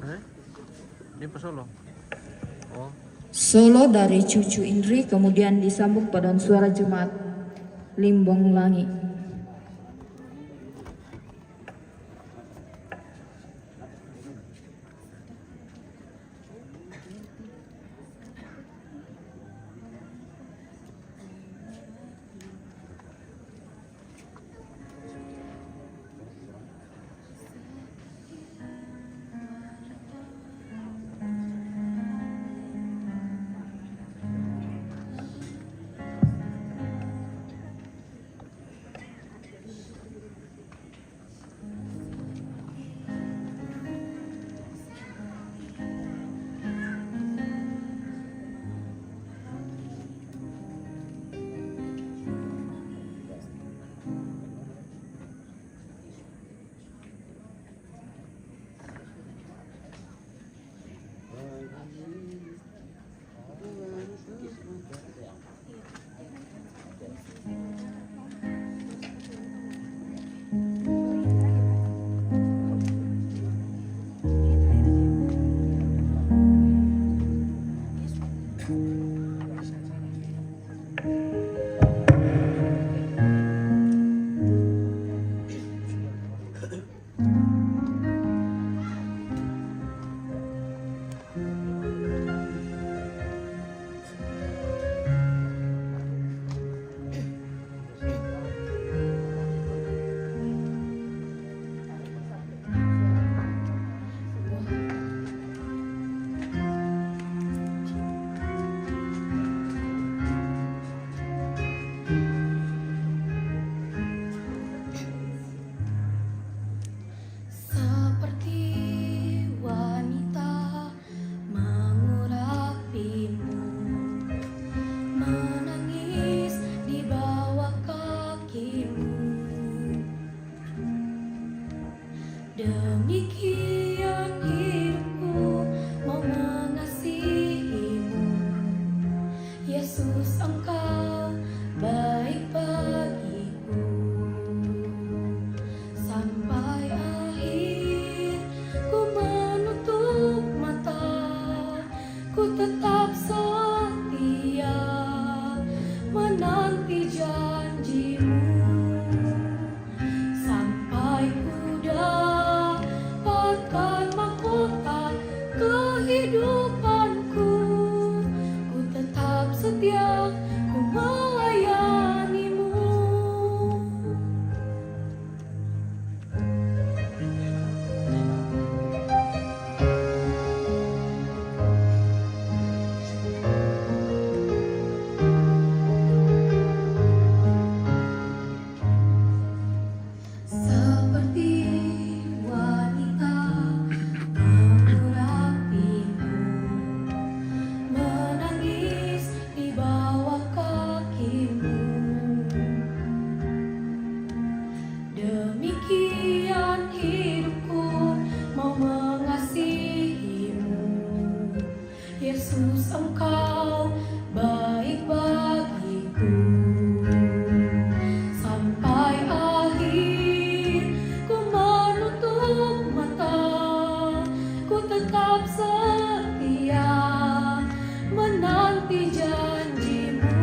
Eh? Dia pa solo. Oh. Solo dari Cucu Indri, kemudian disambung paduan suara Jemaat Limbong Langi. Seperti wanita mengurapimu, menangis di bawah kakimu. Demikian hidupku mau mengasihimu. Yesus, Engkau baik bagiku. Sampai akhir ku menutup mata, ku tetap setia menanti janjimu. Sampai ku dapatkan mahkota kehidupanku, ku tetap setia, ku melayanimu. Seperti wanita mengurapimu, menangis di bawah kakimu. Demikian hidupku mau mengasihimu. Yesus, Engkau baik bagiku. Sampai akhir ku menutup mata, ku tetap setia menanti janjimu.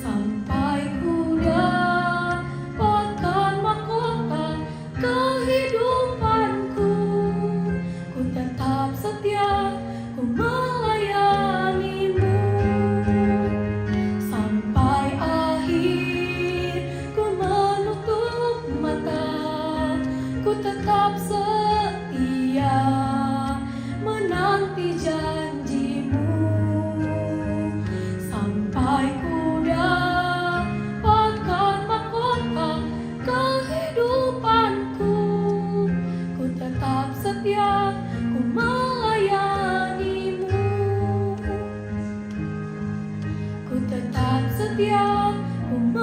Sampai ku dapatkan mahkota kehidupanku, ku tetap setia, ku melayanimu. Sampai akhir ku menutup mata, ku tetap setia menanti janjimu. Sampai ku dapatkan mahkota kehidupanku, ku tetap setia, ku melayanimu. Ku tetap setia, ku melayanimu.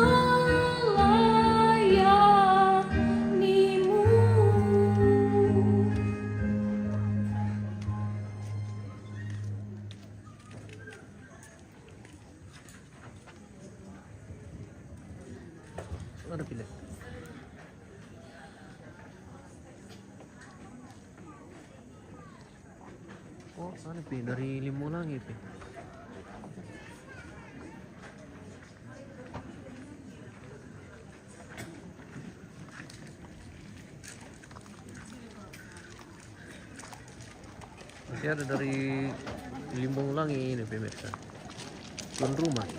Mana pi? Dari Limbong Langi pi. Masih ada dari Limbong Langi ini, pemirsa. Tuan rumah.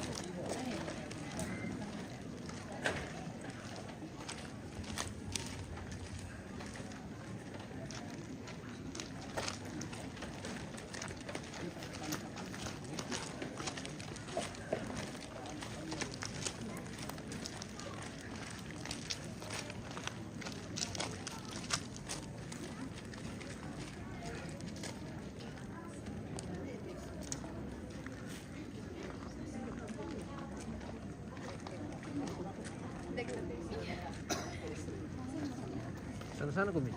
Sana-sana kumi.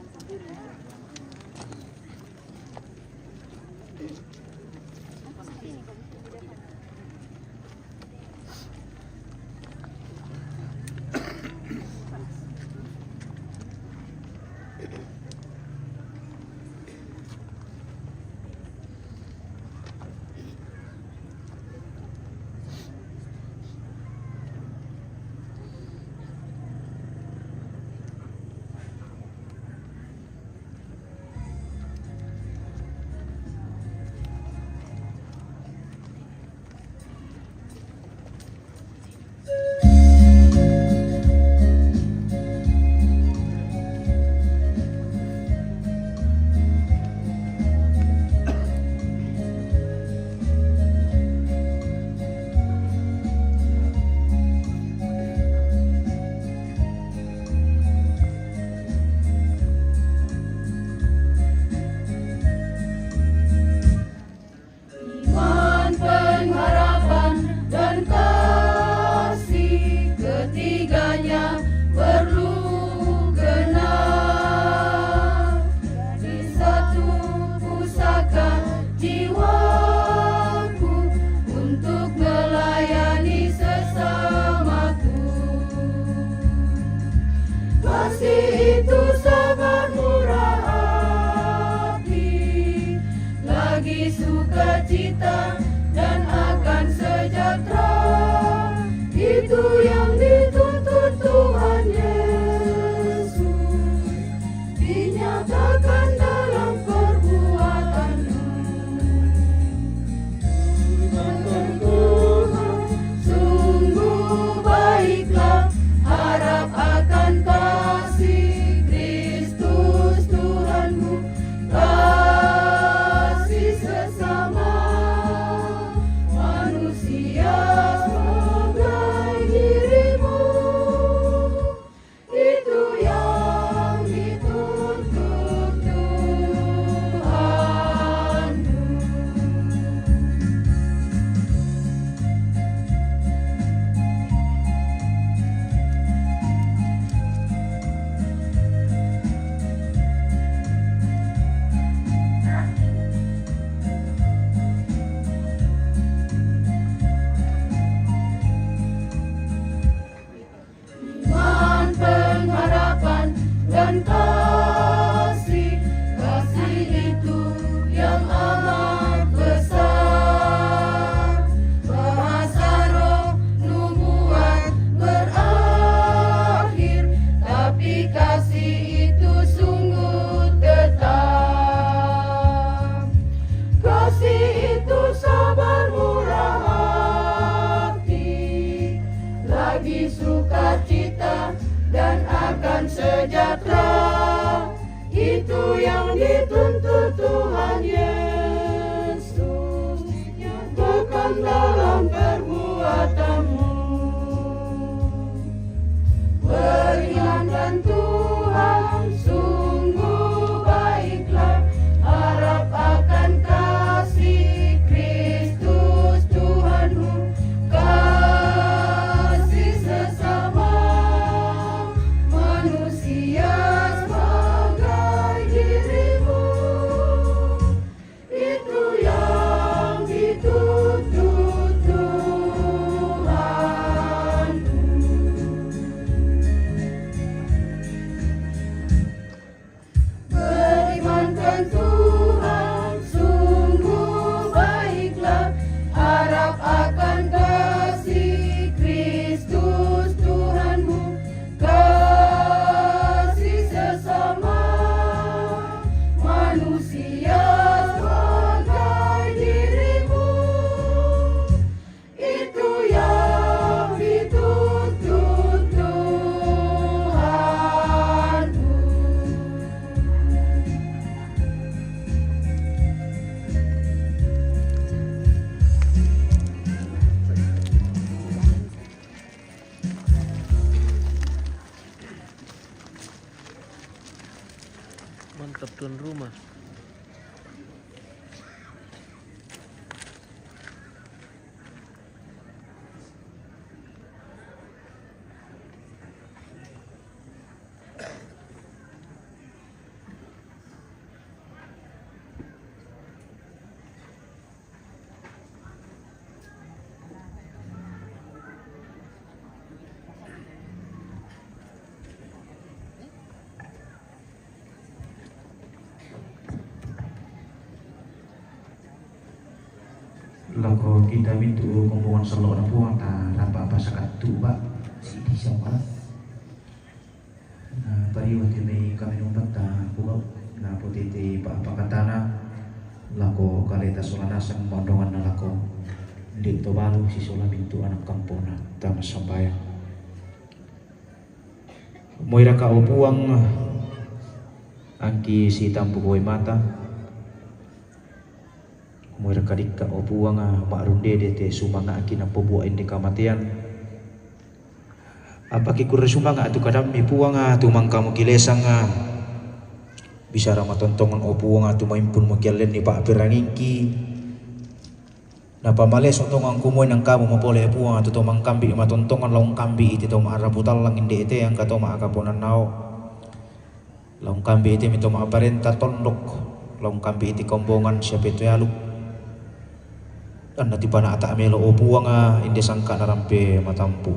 Iman, pengharapan, dan kasih, ketiganya perlu genap. Jadi satu pusaka jiwaku untuk melayani sesamaku. Kasih itu sabar, murah hati, lagi sukacita, dan akan sejahtera. Itu yang dituntut Tuhan Yesus. Dinyatakan dalam perbuatanmu. Tuhan, sungguh baiklah, harap akan kasih Kristus Tuhanmu, kasih sesama manusia sebagai dirimu. Itu yang dituntut Tuhan. Iman, pengharapan, dan kasih. Kasih itu yang amat besar. Bahasa roh nubuat berakhir, tapi kasih itu sungguh tetap. Kasih itu sabar, murah hati, lagi sukacita, dan akan sejahtera. Itu yang dituntut Tuhan Yesus. Nyatakan dalam perbuatanmu. Peringatkan Tuhan sungguh baiklah, harap akan kasih Kristus Tuhanmu, kasih sesama manusia sebagai dirimu. Tuan rumah. Lako kita mintu kombongan selo na Puang ta rapa apa sakatu ba sidi sama. Na pariwa ti mai kami numpata kuba na potete pa pakatana lako kaleta sola nasang mondongan na lako. Ndi to balu si sola mintu anak kampona tama sambayang. Moira ka o Puang angki si tampu koi mata. Moira ka dikka o Puang a ma'rundede te sumanga'ki na pobua inde kamatean. Apaki kurre sumanga' tu kadammi Puang a tu mangkamu kilesang a bisara matontongan o Puang a tu maimpun mukiallenni pa'perangingki. Napamaleso tongan kumua nangkamu mapole Puang a tu to mangkambi matontongan lao ngkambi ite to ma'rapu tallang inde ete angka to ma'akaponannao. Lao ngkambi ite mi to ma'parenta tondok, lao ngkambi ite kombongan siape to yalu. Anna tipana'ta melo o Puang a inde sangka'na rampe matampu.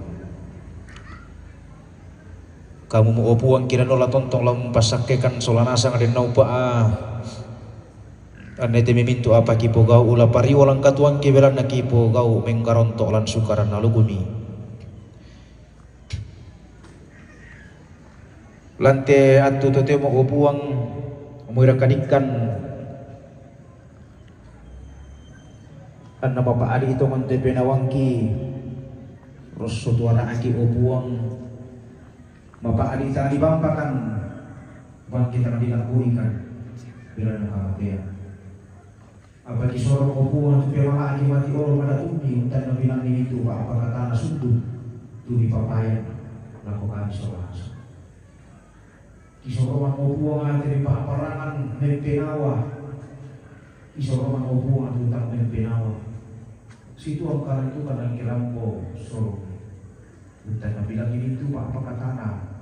Kamu mo o Puang kira nola tontong lao mpasakkekan sola nasang den naupa a. Anna ite memintu apa kipogau ula pariwa langkatuangki belanna kipogau mengkaronto lan sukaran na lugumi. Lante attu totemo o Puang moira kadikkan anna mapa'ali tongan te penawangki rosso tuara'ki o Puang mapa'ali tali bampakan bangkit tali lakuikan belanna kamatean. Apa kisorong o Puang tu pemala'ki mati olo madatummi untanna bilangi itu apa katana sundun tu dipapayan lako kami sola nasang. Kisorong o Puang ate ripaparangan mempenawa. Kisorong o Puang tu tang mempenawa. Situang karantukan angki rampo sorong. Untanna bilangi itu apa katana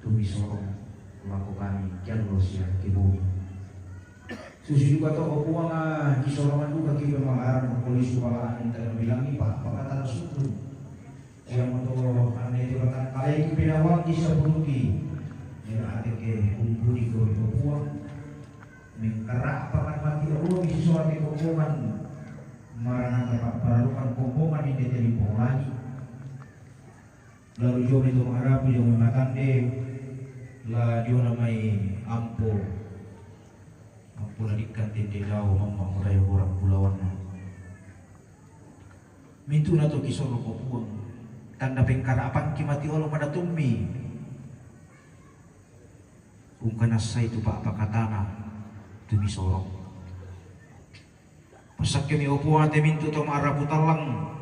tu misorong lako kami kiallo sia kibumi. Susi duka to o Puang a kisorongan duka ki pemalaran polisi palaan tena bilangi pa pakatana sundun. Yang moto anne tu kata kalai ki penawang ki saburuki. Nera ate ke kumpuli ko o Puang. Mengkara pakan mati olo ki sisoate kombongan. Maranata pa paralukan kombongan inde teli polani. Lalu jua mai to ma'rapu jua mai matande la jua na mai ampo. Ampo la dikkan tende dao mamma murayo borang bulawanna. Mintu na to kisorong o Puang. Tanda pengkarapangki mati olo madatummi. Ungkanassai tu pa'pakatana tu misorong. Passakkemi o Puang te mintu to ma'rapu tallang.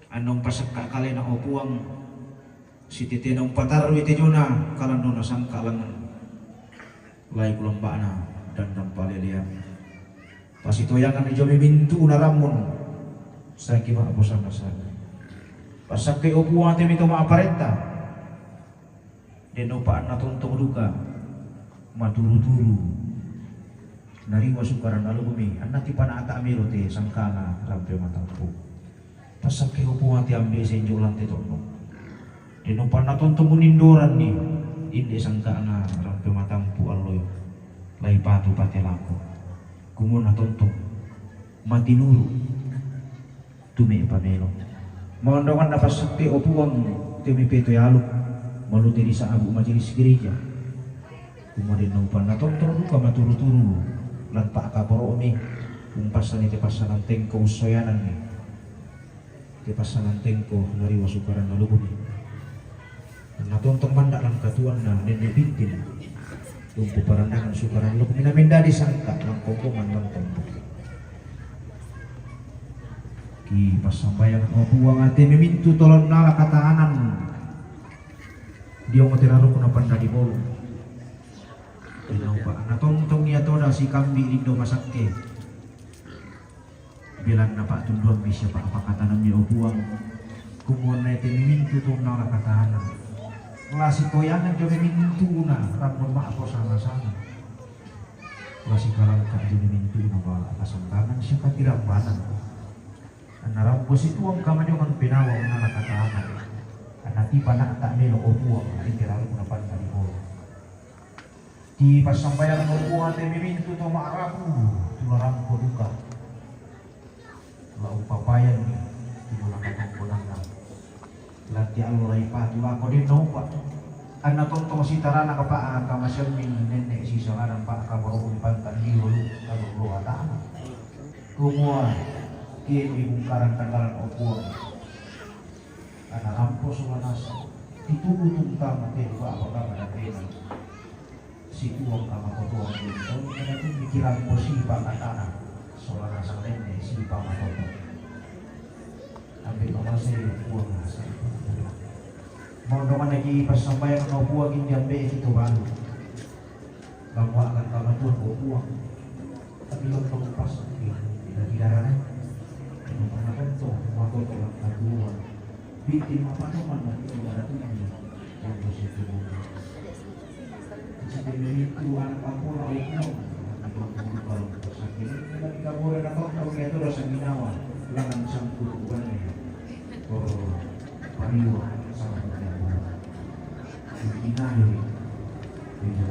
Anna umpasakka kalena o Puang. Sitetena umpatarrui te jona kalannona sangka langngan. Lai kulamba'na dandang palelean. Pasitoyangan ri jomi mintu na rammun. Saki ma'posanna sana. Passakkai o Puang te mi to ma'parenta. Den upa anna tontong duka maturu-turu. Nariwa sukaran alumi anna tipana'ta melo te sangkana rampe matampu. Passakkai o Puang te ambe senjo lante tondok. Den upa anna tontong munindoranni inde sangkana rampe matampu alloyo. Lai patu pate lako. Kumuna tontong matinuru. Tume pamelo. Maondongan na passakke o Puang te mi peto yaluk. Malute di sa'bu majelis gereja. Kumua den na upanna tontong duka maturu-turu lan pa'kaporo'mi. Umpassani te passanan tengko ussoyananni. Te passanan tengko nariwa sukaran na lubuni. Na tontong manda' lan katuanna nenne' bintin. Lumpu parandangan sukaran lok mina mendadi sangka lan kombongan lan tontong. Ki passambayang o Puang ate memintu tolon nala katahanan. Dio mo teraruk na pandadi bolu. Rinaupa Na tongtong ia toda sikambi' lindo masakke. Belanna pa'tunduammi sia pa'pakatanammi, o Puang. Kumua na iate mimintu to unnala katahanang, la sitoyangan dio mimintuna rammun ma'posanga-sanga. La sikalangka' dio mimintuna bala' kasandangan sia katirambanan. Anna rampo situang kamajongan penawa unnala katahanang. Anna tipa na'ta' melo, o Puang, ri te laluna panna ribola. Kipassambayang, o Puang, te mimintu to ma'rapu, tu la rampo duka. La umpapayanni tu la katongkonanna. Lante allo la ipatu lako, den naupa'. Anna tontong sitarana kapa' kamaseammi nenne' sisalanan pa'kaboro'u ri pantan liolo, kalollo ata'na. Kumua, kemi bungkaran kandalan, o Puang. Anna rampo sola nasang, titubu tuntang te bua apa kama dapena. Situang kama kotoa dio tau, karena tu mikiran posi pangatana, sola nasang nenne' sipangatoto. Ambil mamase Puang nasang. Maundongan lagi passambayang no Puang, injambe itu baru. Kamu akan kamatuan, o Puang. Tapi lo kamu pas, tidak, tidak ada. Kamu pernah kan tuh, waktu tolak kaduan. Bikin apa teman lagi, kalau ada tuh yang, yang positif. Jadi, itu anak apa, o Puang. Kalau sakit, kita boleh datang, kalau dia tuh rasa ginawa. Langan sangkut ubannya. Oh, pariwa, sama punya.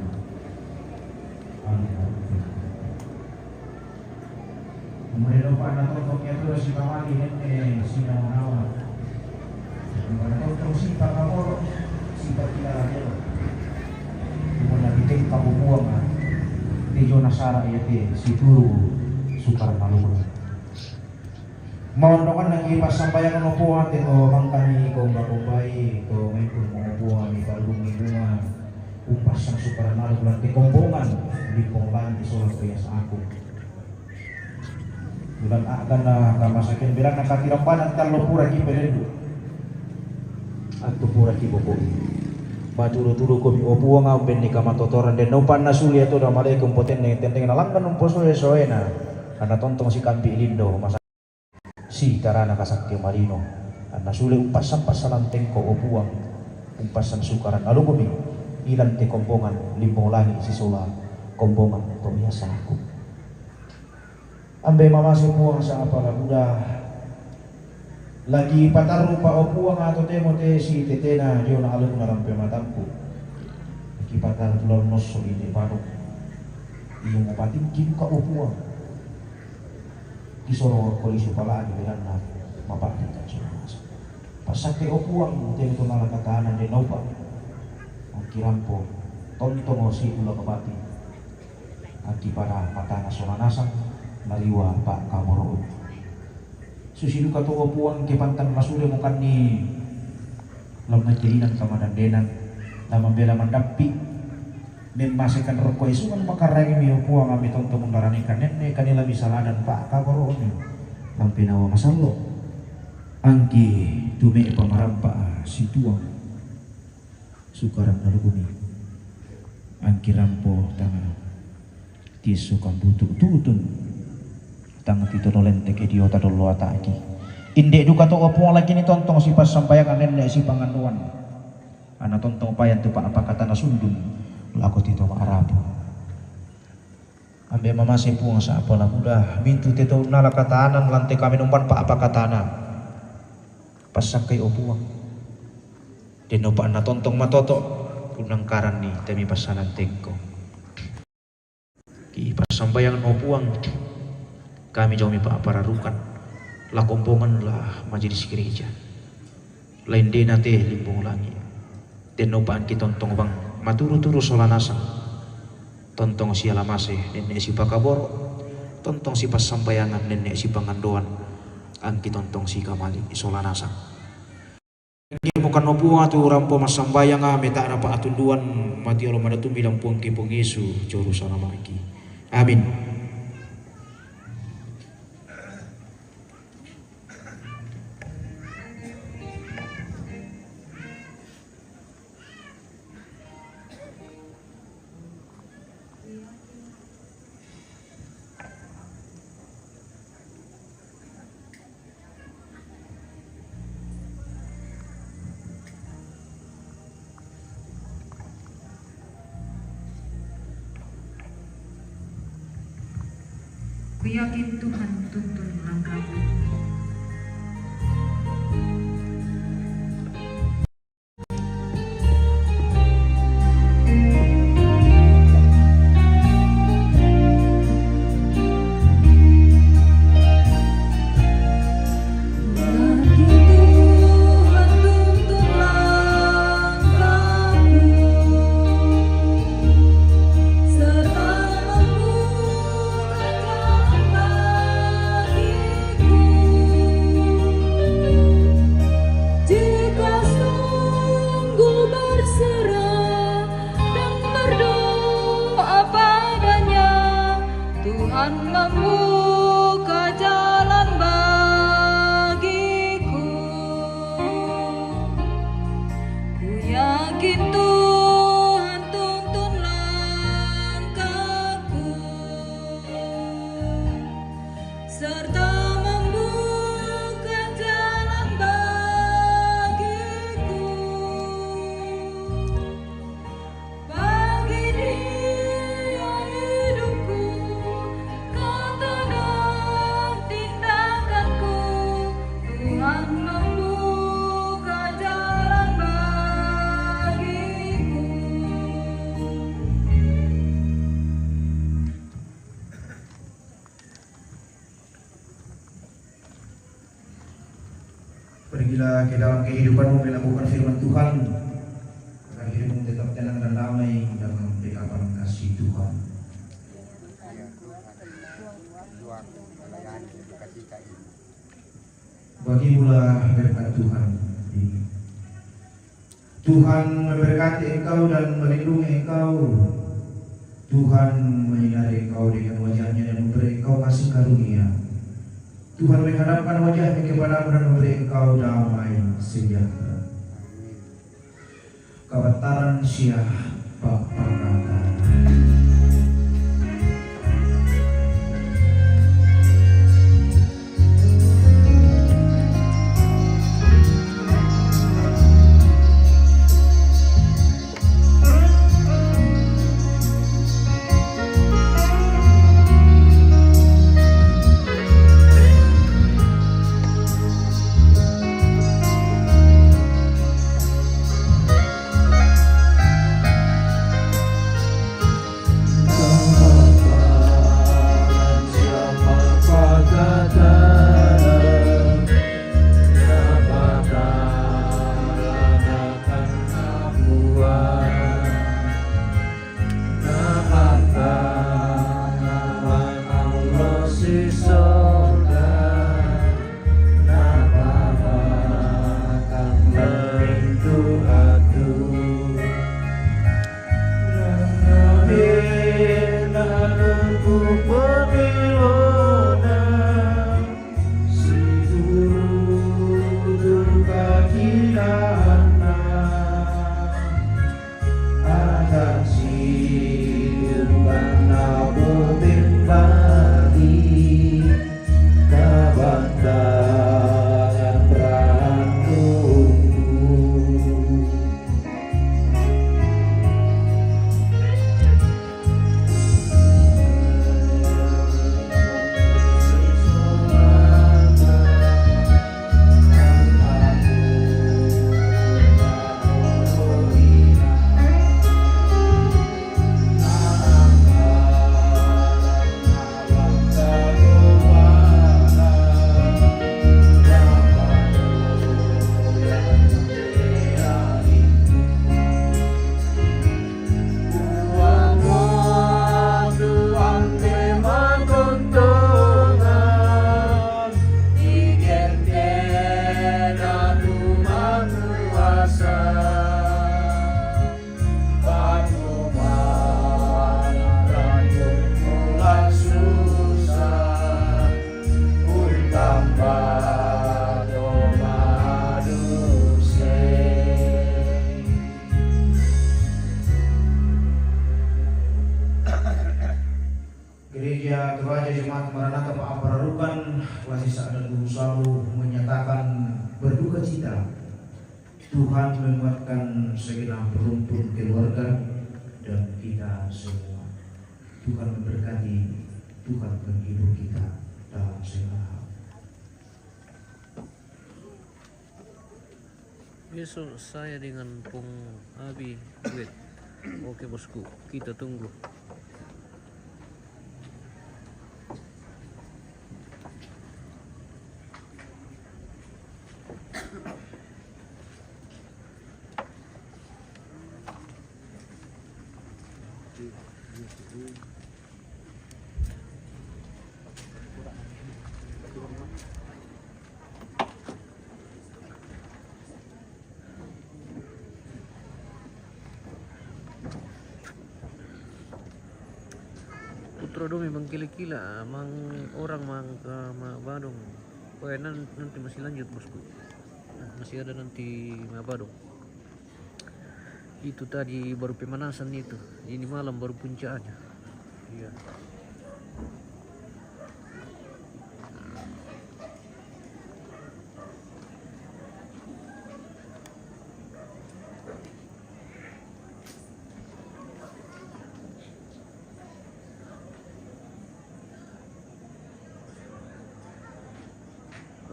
Umare no pa na totong ia tu si pamali nenne' sinawa-nawa. Umare no totong si pakaboro, si pakilala dio. Umare na piteng kabubuang, te jona sara' ia te situru sukar maluku. Maundongan lagi passambayang no Puang te to mangkani komba-kombai, to maimpu mo Puang mi palungi bunga, umpassan sukaran aluk lan te kombongan, limpong langi' sola to biasa aku. Bulan akan na kamasakian belanna katirambanan tallo pura ki pelendu. Attu pura ki boko'i. Maturu-turu komi, o Puang, ambenni kamatotoran, den naupanna suli ia to damaleku umpotenneng tenneng nalanggan umposoe-soena. Anna tontong sikambi' lindo masa- Sitarana kasakke malino, anna sule umpassan-passalan tengko, o Puang, umpassan sukaran alukumi, ilan te kombongan limbong langi' sisola kombongan to biasa aku. Ambe mamase Puang sa'apa la buda, lagi patarrupa, o Puang, atotemo te sitetena diona alukna lampe matampu. Lagi patarru tu lalun osso inde padok. Iyo mupatingki duka, o Puang. Kisoro koli supalani belanna mapa'rika sola nasang. Passakke, o Puang, tena to nala katanan den naupa. Angki rampo tontongo situla kabati. Angki pada matana sola nasang naliwa pa'kaboro'u. Susi duka to, o Puang, ke pantan masule mukanni lamma jelinan kamadandenan, la mambela mandappi'. Memmasekan rokko isungan makarrangimi, o Puang, ammi tontong undaranikan nenne' kanila misaladan pa'kaboro'mi. Lampenawa masallo'. Angki tume'pa marampa' situang sukaran alukumi. Angki rampo tanga tiesso kambutu tutun. Tang titono lenteke diota dollo ata'ki. Inde duka to, o Puang, lakini tontong sipassambayangan nenne' sipangannuan. Anna tontong payan tu pa'pakatana sundun lako tito ma'rapu. Ambe mamase Puang sa'apa la buda, mintu te to unnala katanan lan te kamenomban pa'pakatana. Passakkai, o Puang. Den naupa anna tontong matoto' unnangkaranni te mipassalan tengko. Kipassambayang no Puang, kami jommi pa'pararukan, la kombongan, la majelis gereja, la indena te limbong langi'. Den naupa angki tontong bang maturu-turu sola nasang. Tontong sialamase nenne' sipakaboro', tontong sipassambayangan nenne' sipangandoan, angki tontong sikamali' sola nasang. Mukanno Puang tu rampo massambayanga, meta'na pa'tunduan, matiolo madatumbi lan Puangki Puang Yesu, juru salama'ki. Amin. Ku yakin Tuhan tuntun langkahku. Jika sungguh berserah dan berdoa padanya, Tuhan membuka jalan bagiku. Ku yakin Tuhan tuntun langkahku serta membuka jalan bagiku. Bagi Dia hidupku, kata dan tindakanku, Tuhan membuka jalan bagiku. Pergilah ke dalam kehidupanmu melakukan firman Tuhan, agar hidupmu tetap tenang dan damai dalam dekapan kasih Tuhan. Bagimulah berkat Tuhan ini. Tuhan memberkati engkau dan melindungi engkau. Tuhan menyinari engkau dengan wajahnya dan memberi engkau kasih karunia. Tuhan menghadapkan wajahnya kepadamu dan memberi engkau damai sejahtera. Kabataran siah Bapa kata. Gereja Gereja Jemaat Maranatha Pa'ampararukan, Wasi Sa'da Guru Salu menyatakan berduka cita. Tuhan menguatkan segenap rumpun keluarga dan kita semua. Tuhan memberkati. Tuhan menghibur kita dalam segala hal. Besok saya dengan Pung Abi duet. Oke, bosku, kita tunggu. Putra Domi bang kila-kila, mang orang mang ka ma Badong. Weh, nan-, nanti masih lanjut, bosku. Masih ada nanti ma Badong. Itu tadi baru pemanasan itu. Ini malam baru puncaknya. Iya.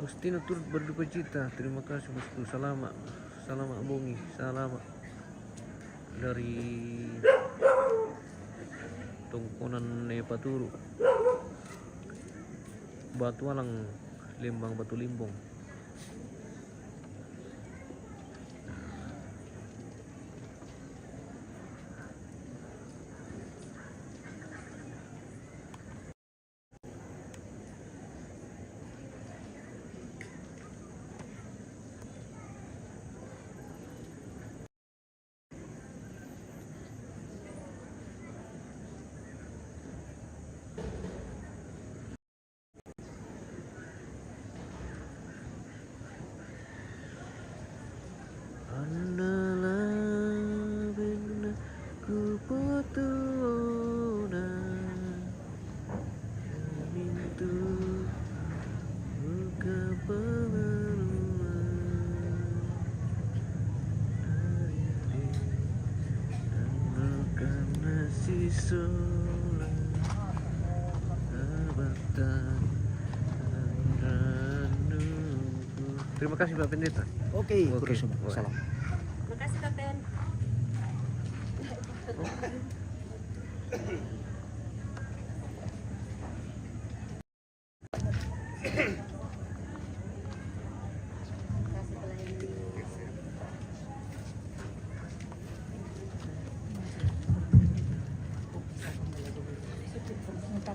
Agustino turut berduka cita. Terima kasih, bosku. Salama', salama' bongi, salama' dari tongkonan ne Paturu, Batu Alang, Lembang Batu Limbong. Anna labenna kupatuona, mintu buka pamanua. Anna karena si sola abatan. Terima kasih, Pak Pendeta. Oke, oke, kurang sabar. Salam. Makasih, Kapten.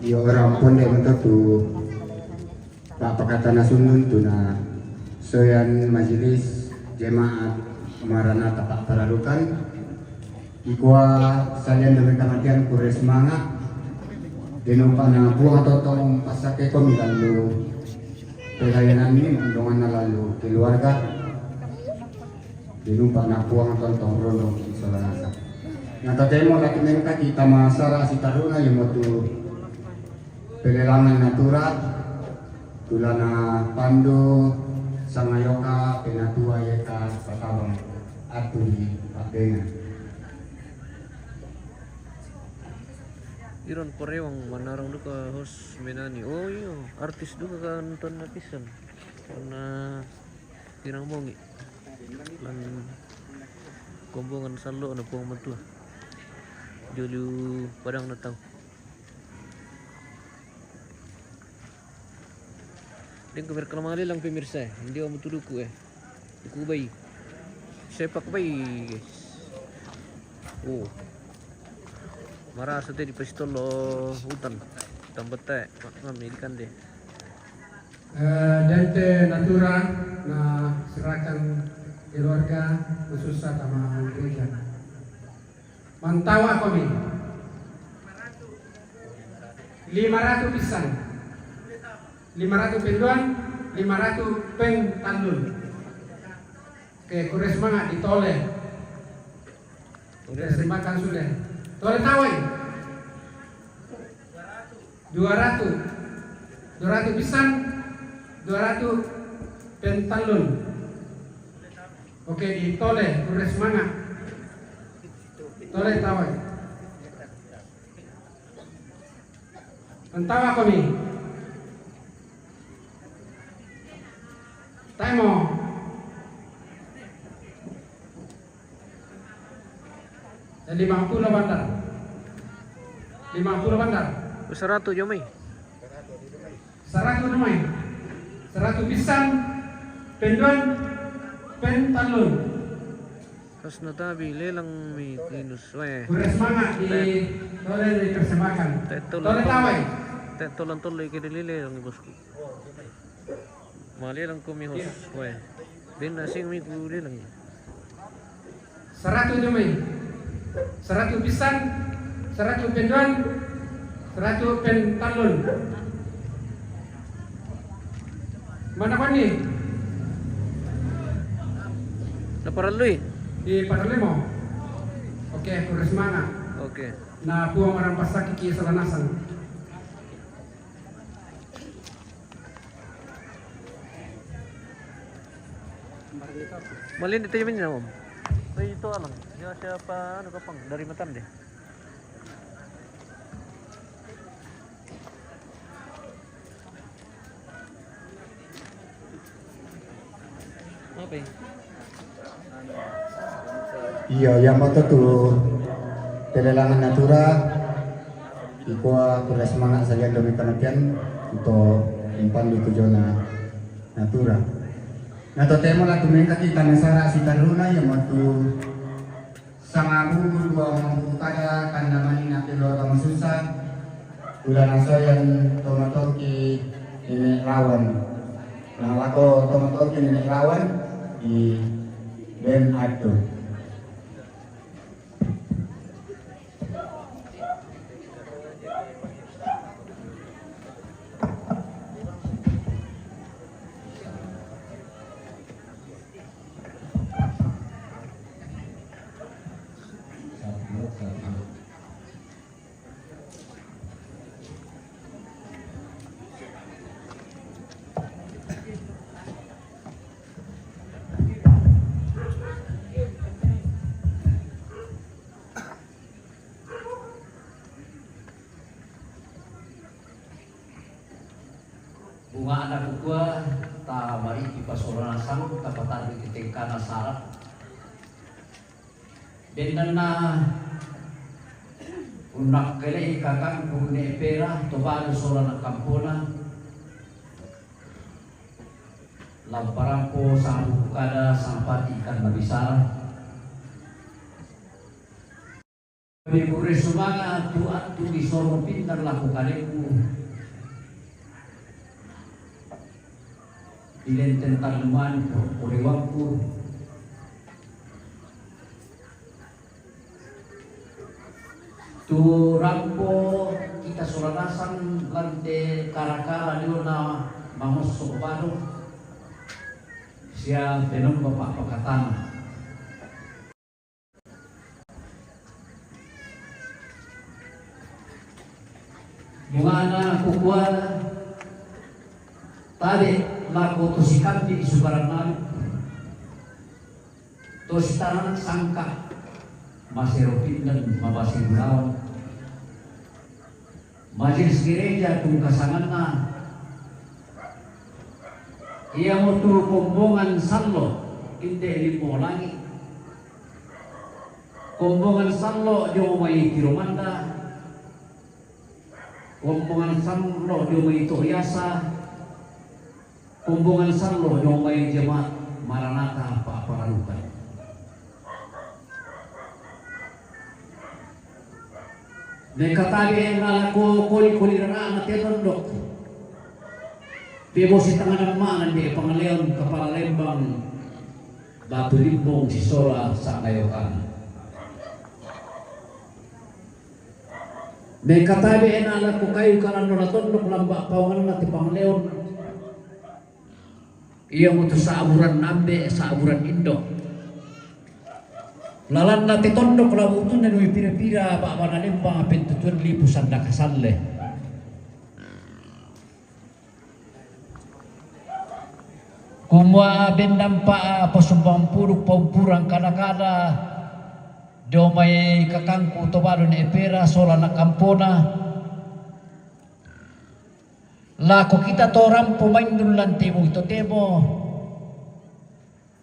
Iyo, orang pondok untuk tu. Pak pakatana sunun tu na soyan majelis jemaat Maranatha Pak Paralukan. Ikua salian demi kamatian kure semangat. Denumpa na Puang totong pasake komi lalu pelayanan ni mendongan na lalu keluarga. Denumpa na Puang totong rondong isolanasa. Nata temo laki mengka kita masara sitaruna yang motu pelelangan natura. Tulana Pandu, Sangayoka, Penatua Yeka, Patabang, Aturi, Papenga. Iron Korewang manarang duka host menani. Oh iyo, artis duka kan ton napisan. Karena tirang bongi. Lan kombongan sallo na Puang Matua. Jolu padang na tau. Deng ko merkal mali lang pemirsa, eh. Hindi ako matuduko, eh. Duku bay. Sepak bay, guys. Oh. Marasa te di pistol lo hutan. Tambah te, ma-, mamilikan deh. Eh, dente natura na serahkan keluarga khusus sama gereja. Mantawa komi. Lima ratu pisan. Lima ratu penduan, lima ratu pentallun. Oke, kure semangat di tole. Oke, terima kasih sudah. Tole tawai. Dua ratu. Dua ratu pisan, dua ratu pentallun. Oke, di tole, kure semangat. Tole tawai. Antawa komi. Taimo. Lima puluh bandar. Lima puluh bandar. Saratu' jo mai. Saratu' jo mai. Saratu' pissan, penduan, pentallun. Pas natabi' lelang mi kinus, weh. Kurre semangat di tole dipersembahkan. Tole tawai. Te' tolong tolong ike di lelang, bosku. Malelang ko mi hos, weh. Benda sing mi ku lelang. Saratu' jo mai. Saratu' pissan, saratu' penduan, saratu' pentallun. Mana konni? Naparallui? Di parallui mo? Oke, kurre semangat. Oke. Na Puang marampassakki' sola nasang. Malin itu yang minum. Oh, itu alang. Dia siapa, anu, kapang dari Matan deh. Apa ya? Iyo, iya moto tu pelelangan natura, ikua kurre semangat salian domi kanapian untuk umpan di tujona natura. Na totemo la tumengkaki tana sara' sitaruna, iya motu sanga bulu dua mampu kada kandamani na keluarga masusa, ulana soyan tomatongki nene' rawan. Na lako tomatongki nene' rawan, i ben attu. Bunga'na kukua, tamariki pasola nasang, tapatarruki tengkana sara'. Bennanna unnakkele'i kakangku ne' pera to balu sola na kampona, lamparampo sangpu kada sangpati ikan nabisara. Kurre sumanga' tu attu isoro pinna lako kaleku. Ilenteng tallumani poriwakku. Tu rampo kita sola nasang lante kara-kara liona mangosso bado sia penomba pa'pakatana. Bunga'na kukua, tabe' lako to sikambi sukarannalu, to sitana sangka, masero pinden mabase bulawan. Majelis gereja tungka sanganna, iamotu kombongan sallo inde' limbo langi', kombongan sallo dio mai Tiromanda, kombongan sallo dio mai Tohiasa, kombongan sallo dio mai jemaat Maranatha Pa'paralukan. Mekatabe' na lako koli-koli rara'na te tondok. Pebosi tangnga damma'na inde' Pangaleon Kepala Lembang Batu Limbong sisola sangayokana. Mekatabe' na lako kayu kalanno na tondok lamba' paonganna te Pangaleon. Iamotu sa'buran ambe', sa'buran indo'. Lalanna te tondok la butunna dui pira-pira ba'bana lembang pentutuan lipu sanda kasalle. Kumua bendampa pasumbang puduk paumpurang kada-kada dio mai kakangku to bado ne' pera sola na kampona. Lako kita to rampo maindul lante mo ito temo,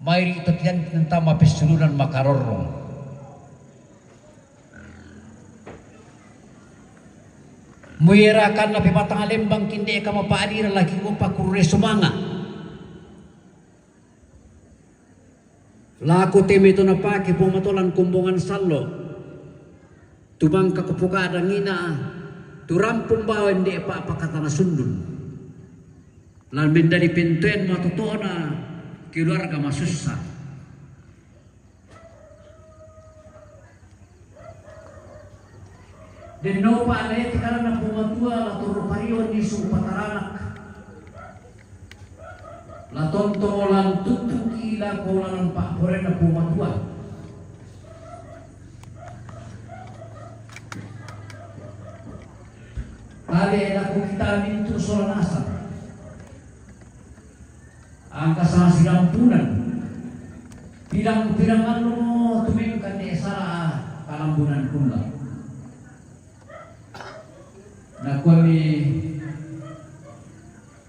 mairi ito tian tentama pesulunan makarorong. Muyera kan lape matanga lembang kinde eka mapa'adira laki upa kurre sumanga. Lako teme to napake po matolan kombongan sallo. Tumangka ko pokadang ina, turampun bawen de pa pakatana sundun. Lan mendadi pentoen matotona keluarga masussa. Denno pa ale tikaranna Puang Matua la toro pariwan ni su pataranak. La tonto lan tuttuki la kolanan pa'porena Puang Matua. Tabe lako kita mintu sola nasang. Angka sala sidampunan. Pidang-pidang allo mo tumengkan de sala kalambunan kulla. Nakuami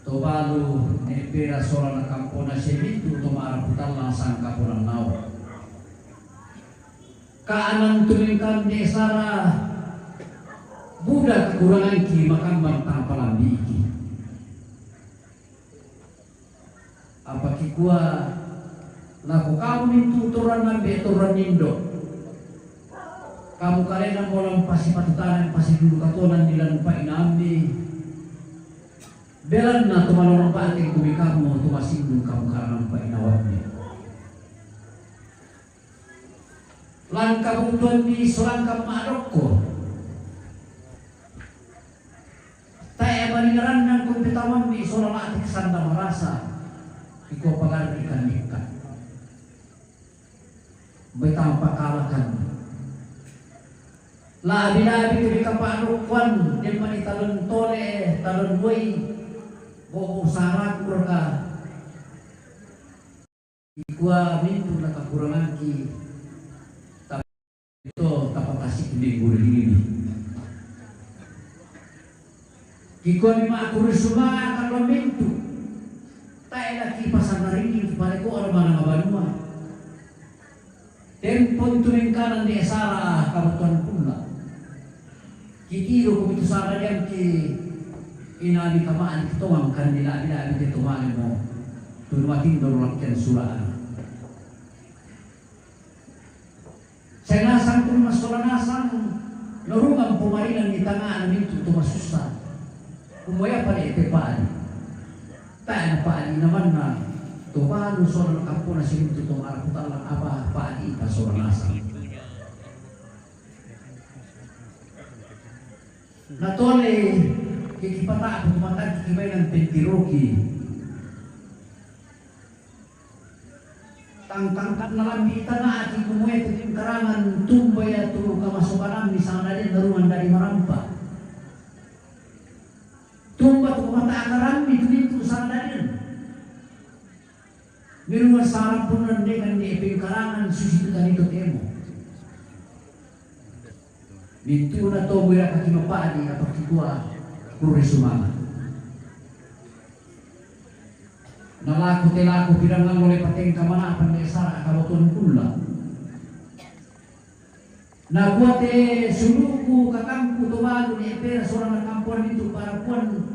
to balu ne pera sola na kampona semintu to ma'arapu tallang sangkaponan nao. Ka'anan tumengkan de sala buda kekuranganki makambang tang palambiki. Apa kikua lako kamu mintu torang ambe torang nindo. Kamu kalena molang pasi patutanan pasi dulu katonan dilan pa inambi. Belanna to malorong pate kumi kamu to masindung kamu karena pa inawambi. Langka butuan di solangka ma'dokko. Tae maningarannan ko petamammi sola la'tik sanda marasa. Iko pagarri kandikka. Betang pakalakan. Labi-labi ke bika pa'dokkoan, demmani talon tole, talon woi, bobo sarakurka. Ikua mintu nakakurangangki, tapi to tapatasi minggu ini. Ikua ni ma'kuri sumanga kalau mintu. Tae laki pasangaringi pale ko ala mananga banua. Tempon tumengkanan de sara kabutuhan kulla. Kitiru kumitu sara diangki inani kama'ni kitongang kan di labi-labi te tomane mo. Tunu matindo lakkian sula'an. Sai nasang kun massola nasang norungang pomarinan ni tanga'na mintu to masussa. Kumoya pale ete pa'di. Tae na pa'di namanna to balu sola na kampona simintu to ma'rapu tallang apa pa'di ipa sola nasang. Natole kikipata'ku tumatangki kibainan pentiroki. Tangtangkat nalambi tana'ki kumue tu tingkarangan tumba ya tu kamasokanammi sangadadin narungan dadi marampa. Tumba tu kamata'akarammi tu mintu sangadadin. Mirunga sarang punna ndekan di epengkarangan susi tu tani totemo. Mintuna to muera kaki mapa'di apa kikua kurre sumanga. Nalaku telaku pirangallo le patengka mana'pa nde sara kaboton kulla. Nakua te suluku kakangku to balu ni epera sola na kampoan itu parapuan.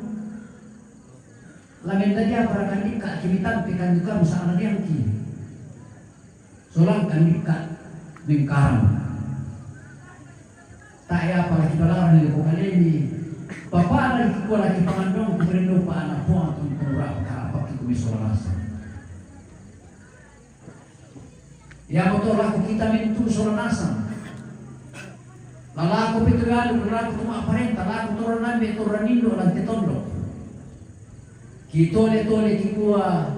Lamenta dia para kandikka kimitampe kandukamu sa'ra diangki. Solang kandikka mengkarang. Ta'e apa laki balarang ni ko kalemi. Papara laki kua laki pangandong ku merendo pa anak puang tu kurang karapa ki kumi sola nasang. Iamoto lako kita mintu sola nasang. Lalako pitu lalu lako tu ma'parenta lako torang ambe torang indo lante tondok. Kitole-tole kikua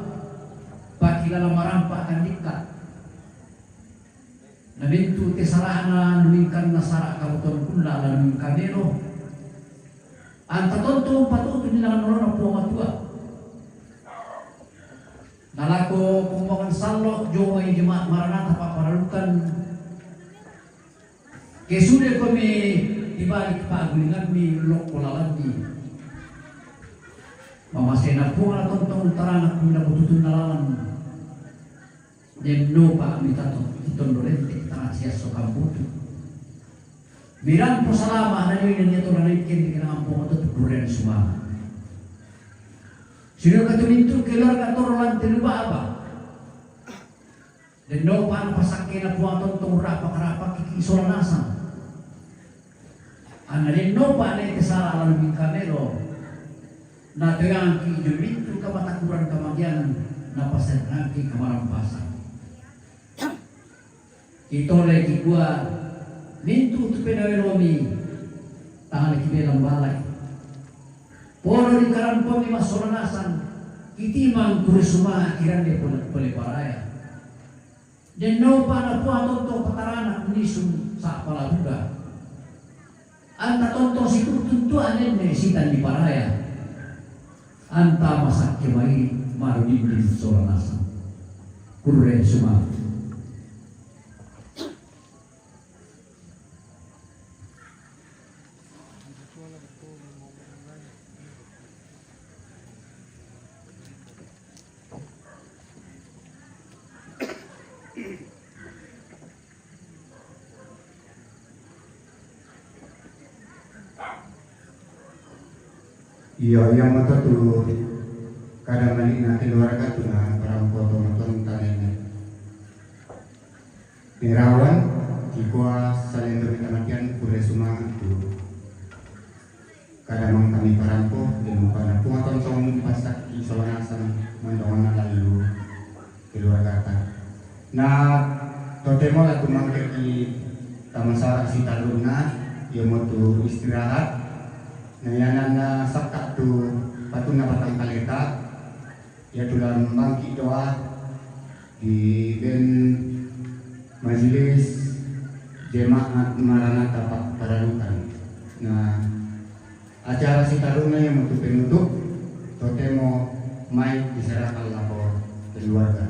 pakilala marampa kandikka. Na mintu te sara'na nuningkanna sara kabuton kulla la nuningkamelo. Anta tonto patutu ni lawan nolona Puang Matua. Nalako kumbangan sallo jomai jemaat Maranatha pa'paralukan. Ke sude komi dibalik pa'gulingammi lokko lalanni. Mamasena Puang na tontong taranak mi na bututun na lalan. Denno pa mi tato, titondo lente tana sia so kambutu. Miran po salama na ni na niya to na naikin di kinampo to tukuren sumama. Sino katumintu keluarga toro lante lubaba. Denno pa na pasakke na Puang tontong rapa karapa kiki isola nasang. Ana denno pa ne te sala lalu mi kamelo. Na toyang ki jumintu kamatakuran kamagian na pasenang ki kamarampasan. Kitole ki kua mintu tu penawe lomi tangan ki belang balai. Polo di karampo mi masola nasang kitimang kuri suma kirande pole, pole paraya. Denno pa na Puang tontong pataranak nisung sa palabuda. Anta tontong situtun tua nenne sitan di paraya. Anta masakke mai maru dindin sola nasang. Kurre suma. Iyo, iya moto tu kada mani na keluarga tu na barang foto moton tanene. Nerawan, kikua salendo kamatian kure suma tu. Kada mang kami parampo, dan mukana Puang tontong pasak isola nasang mandongan lalu keluargata. Na totemo la tu mangke ki tamasara si taluna, ia motu istirahat. Na yanan na sakka tu patuna batang kaleta, ia tulan bangki doa di ben majelis jemaat Maranatha pa-, Pararutan. Na acara si taluna ia motu penutup, totemo mai diserahkan lako keluarga.